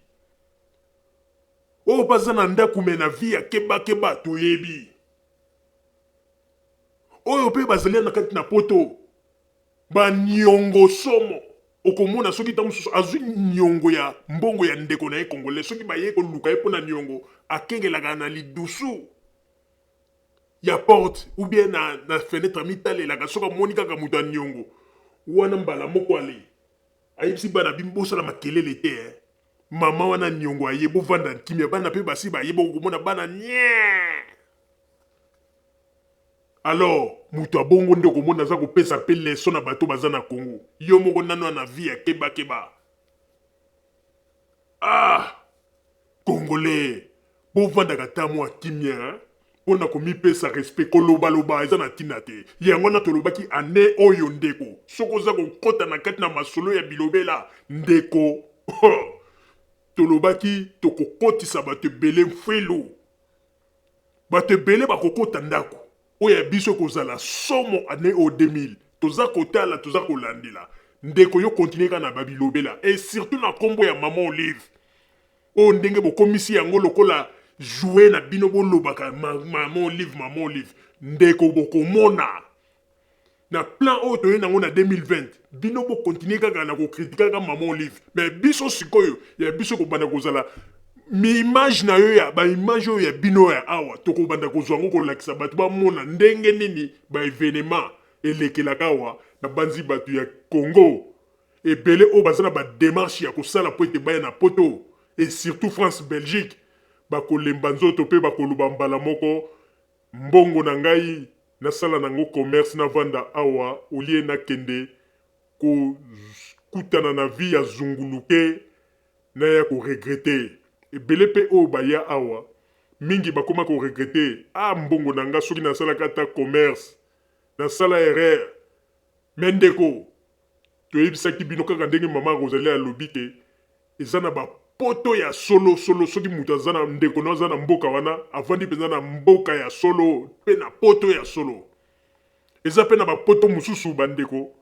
Oyo baza na ndaku mais na vie ya keba keba toyebi. Oyo pe bazali na kati na poto Ba niongo somo okomona soki tango mosusu azui niongo ya mbongo ya ndeko na ye congolais soki baye koluka ye pona niongo akengelaka na lidusu ya porte ou bien na, na fenetre amitalelaka soki amoni kaka moto ya niongo wana mbala moko ale ayebisi bana bino bosala makelele te eh. Mama wana niongo aye bovanda kimia bana pe basi baye bokomona bana niee. Alors moto ya bongo nde okomona aza kopesa pe leçon na bato baza na Congo. Yo moko nanu na vie ya keba keba. Ah! Congolais bovandaka ata mwa kimia hein? Mpo na komipesa respect kolobaloba eza na ntina te. Yango wana tolobaki annee oyo ndeko soki oza kokota na kati na masolo ya bilobela ndeko tolobaki tokokotisa bato ebele mfelu. Bato ebele bakokota ndako oyo ya biso ekozala somo annee oyo 2000 toza kotala toza kolandela ndeko yo continue kaka na ba bilobela et surtout na kombo ya maman olive oyo ndenge bokomisi yango lokola jouet na bino bolobaka maman olive maman olive ndeko bokomona na plan oyo toye nango na 2020 bino bo continuer kaka na ko critiquer kaka maman olive mais biso sikoyo ya biso kobanda kozala mi image na yo ya ba image oyo ya bino ya awa tokobanda kozwa yango kolakisa bato bamona ndenge nini ba evenement elekelaka awa na banzi bato ya Congo ebele oyo baza na ba demarche ya kosala mpo ete baya na poto et surtout France Belgique bakolemba nzoto mpe bakoloba mbala moko Mbongo na ngai nasala nango commerce navanda awa au lieu nakende ko kutana na vie ya zunguluke naya ko regretter. Ebele pe oyo baya awa mingi bakoma ko regretter ah mbongo na nga soki nasalaka ata commerce nasala erreur. Mais ndeko toyebisaki bino kaka ndenge maman Rosalie alobi ke Eza na ba poto ya solo solo soki mutu aza na ndeko no aza na mboka wana avandi penza na mboka ya solo pe na poto ya solo eza pe na ba poto mususu ba ndeko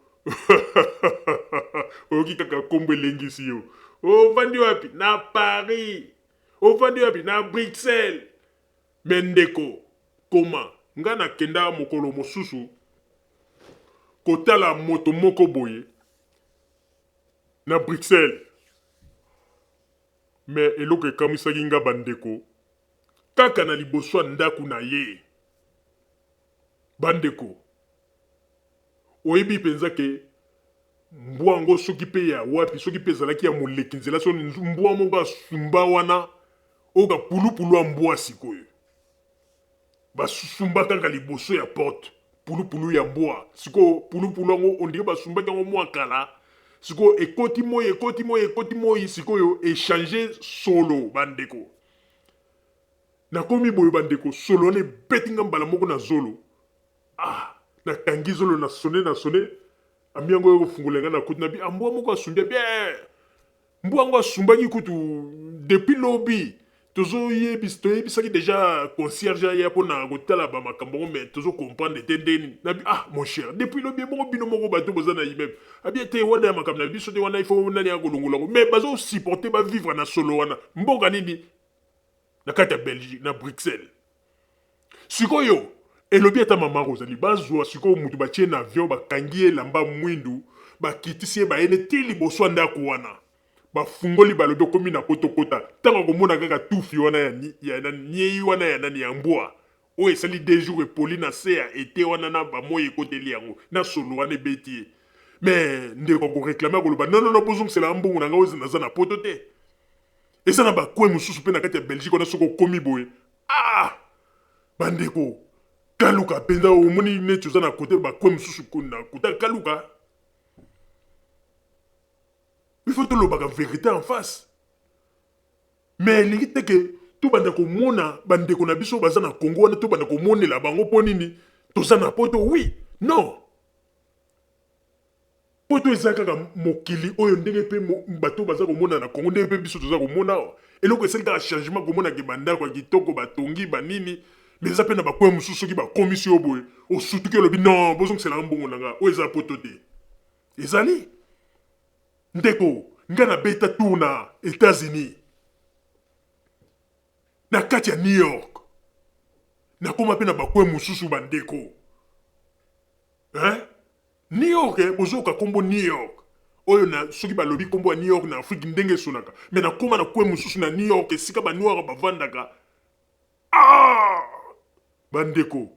oyoki kaka kombo elengisi yo ovandi wapi na Paris ovandi wapi na Bruxelles mais ndeko koma nga na kenda mokolo mosusu kotala moto moko boye na Bruxelles mais eloko ekamwisaki nga ba ndeko kaka na liboso ya ndaku na ye ba ndeko oyebi penza ke mbwa yango soki pe ya wapi soki pe ezalaki ya moleki nzela soki mbwa moko asumba wana oyo ka pulupulu ya mbwa sikoyo Basumba kaka liboso ya porte pulupulu ya mbwa. Sikoyo pulupulu yango on dirait basumbaki yango mwa kala. Sikoyo ekoti moi ekoti moi ekoti moi sikoyo echange solo bandeko. Nakomi boye bandeko solo wana ebeti nga mbala moko na zolo. Ah nakangi zolo na sonne na sonne ami yango aye kofungolela nga nakuti na bi ah mbwa moko asumbi abi eh Mbwa yango asumbaki kutu depuis lobi tozoyebisa toyebisaki dejà concierge aya pona kotala ba makambo yango mais tozo comprendre te ndenge nini nabi ah mon cher depuis lobi ebongo bino moko bato boza na immeuble abi te wana ya makambo na biso te wana il faut nani akolongola yango mais bazo supporter ba vivre na solo wana mboka nini na kati ya Belgique na Bruxelles sikoyo elobi ata mama Rosalie bazwa sikoyo mutu batie na avion bakangi ye elamba mwindu bakitisi ye bayene ti liboso ya ndako wana bafungoli balobi okomi na poto kota ntango akomona kaka tufi wana ya, ya nani niei wana ya nani ya mbwa oyo esali deux jours epoli na se ya ete wana na bamoi ekoteli yango na solo wana ebeti ye mais ndeko akoreklame akoloba non non non bozongisela mbongo na ngai oyo naza na poto te Eza na ba coin mosusu pe na kati ya Belgique wana soki okomi boye ah bandeko kaluka penza omoni neti oza na kote ba coin mosusu na kota kaluka il faut tolobaka verite en face mais elingi te ke tobanda komona bandeko na biso baza na Congo wana tobanda komonela bango mpo nini toza na poto oui non Poto eza kaka mokili oyo ndenge pe bato baza komona na Congo ndenge pe biso toza komona awa. Eloko esali kaka changement komona ke ba ndako ya kitoko batongi ba nini mais eza pe na ba coin mosusu soki bakomisi yo boye osutuki olobi non bozongisela nga mbongo na nga oyo eza poto te. Ezali ndeko nga na beta tour na Etats-Unis na kati ya New York nakoma pe na ba coin mosusu ba ndeko hein New York eh, bozoyoka kombo New York oyo na soki balobi kombo ya New York na Afrique ndenge esonaka mais nakoma na coin mosusu na New York esika ba noir bavandaka ah bandeko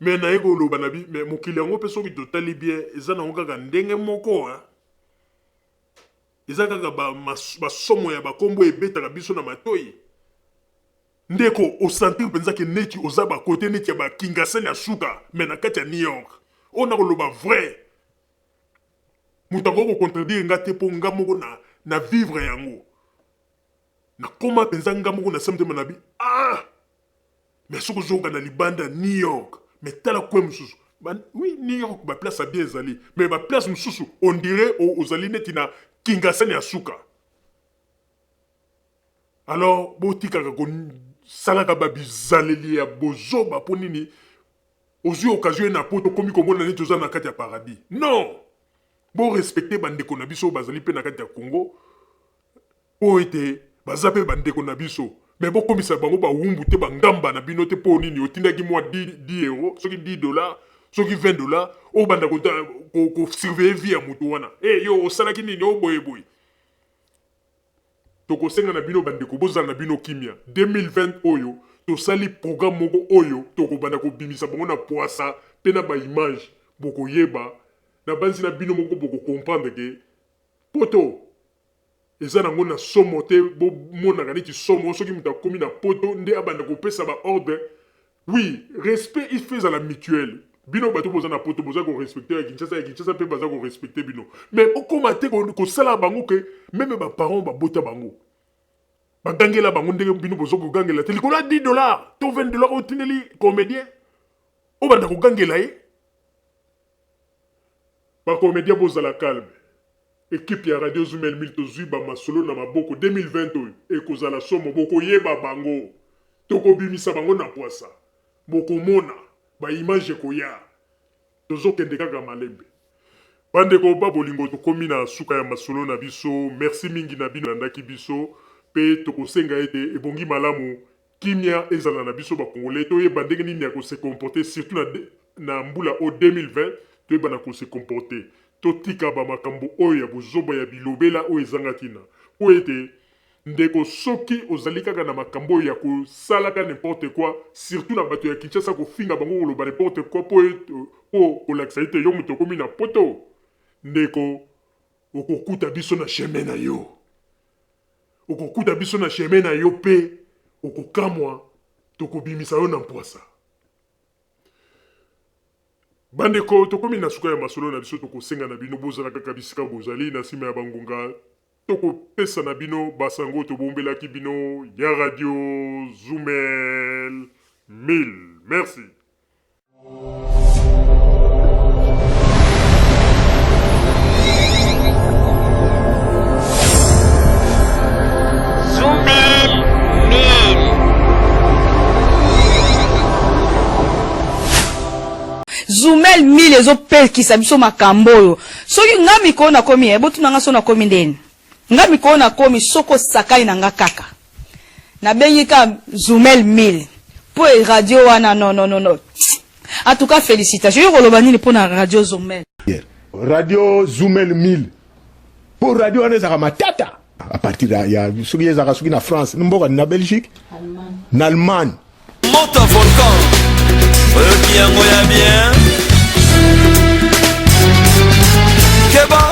mais naye koloba na bi mais mokili yango mpe soki totali bien eza nango kaka ndenge moko hein. Eza kaka ba basomo ya bakombo ebetaka biso na matoyi. Ndeko o sentir penza ke neti oza ba cote neti ya ba Kingasani ya suka mais na kati ya New York. Oyo nako loba vrai. Moto akoki ko contredire nga te po nga moko na na vivre yango. Nakoma penza nga moko na se motema na bi ah! Mais soki ozoyoka na libanda New York mais tala coin mosusu. Ba, oui, New York ba place ya bien ezali mais ba place mosusu on dirait ozali neti na Kingasani ya suka. Alors botikaka kosalaka ba bizaleli ya bozoba mpo nini ozwi occasion ye na poto okomi komona neti oza na kati ya paradis. Non! Bo respecter bandeko na biso oyo bazali mpe na kati ya Congo mpo ete baza mpe bandeko na biso. Mais bokomisa bango bawumbu te, bangamba na bino te mpo nini otindaki mwa 10 euro, soki 10 dollars, soki 20 dollars, obanda ko surveiller vie ya moto wana. Eh yo osalaki nini o boye boye. Tokosenga na bino bandeko bozala na bino kimia. 2020 oyo tosali programme moko oyo tokobanda kobimisa bango na pwasa pe na ba image bokoyeba nabanzi na bino moko boko comprendre ke poto eza nango na somo te bomonaka neti somo soki moto akomi na poto nde abanda kopesa ba ordre Oui, respect il faut ezala mutuel. Bino bato boza na poto boza ko respecter ya Kinshasa, ya Kinshasa pe baza ko respecter bino. Mais bokoma te kosala bango ke meme ba parents babota bango. Bagangela bango ndenge bino bozo kogangela te likolo ya 10 dollars to 20 dollars otindeli comédien obanda kogangela ye. Ba comédien bozala calme. Equipe ya Radio Zumel 1000 tozui ba masolo na maboko 2020 oyo ekozala somo bokoyeba bango tokobimisa bango na pwasa bokomona ba image ekoya tozokende kaka malembe. Bandeko ba bolingo tokomi na suka ya masolo na biso merci mingi na bino bolandaki biso pe tokosenga ete ebongi malamu kimia ezala na biso ba congolais toyeba ndenge nini ya ko se comporter surtout na na mbula oyo 2020 toyeba na ko se comporter totika ba makambo oyo ya buzoba ya bilobela oyo ezanga tina po ete ndeko soki ozali kaka na makambo oyo ya kosalaka n'importe quoi surtout na bato ya Kinshasa kofinga bango koloba n'importe quoi po po kolakisa ete yo moto okomi na poto ndeko okokuta biso na chemin na yo. Okokuta biso na chemin na yo pe okokamwa tokobimisa yo na mpwasa. Bandeko tokomi na suka ya masolo na biso tokosenga na bino bozala kaka bisika bozali na sima ya bangonga tokopesa na bino basango tobombelaki bino ya radio Zumel 1000. Merci. Zumel 1000 ezopekisa biso makambo oyo soki nga mikolo nakomi eh, botuna nga so nakomi ndeni nga mikolo nakomi soki osakani na nga kaka Nabengi ka Zumel 1000 po e radio wana non non non en tout cas felicitations yo koloba nini pona radio Zumel. Radio Zumel 1000 po radio wana ezalaka matata à partir ya soki ezalaka soki na France mboka na Belgique na Allemagne Moto volcan oyoki yango ya bien keba.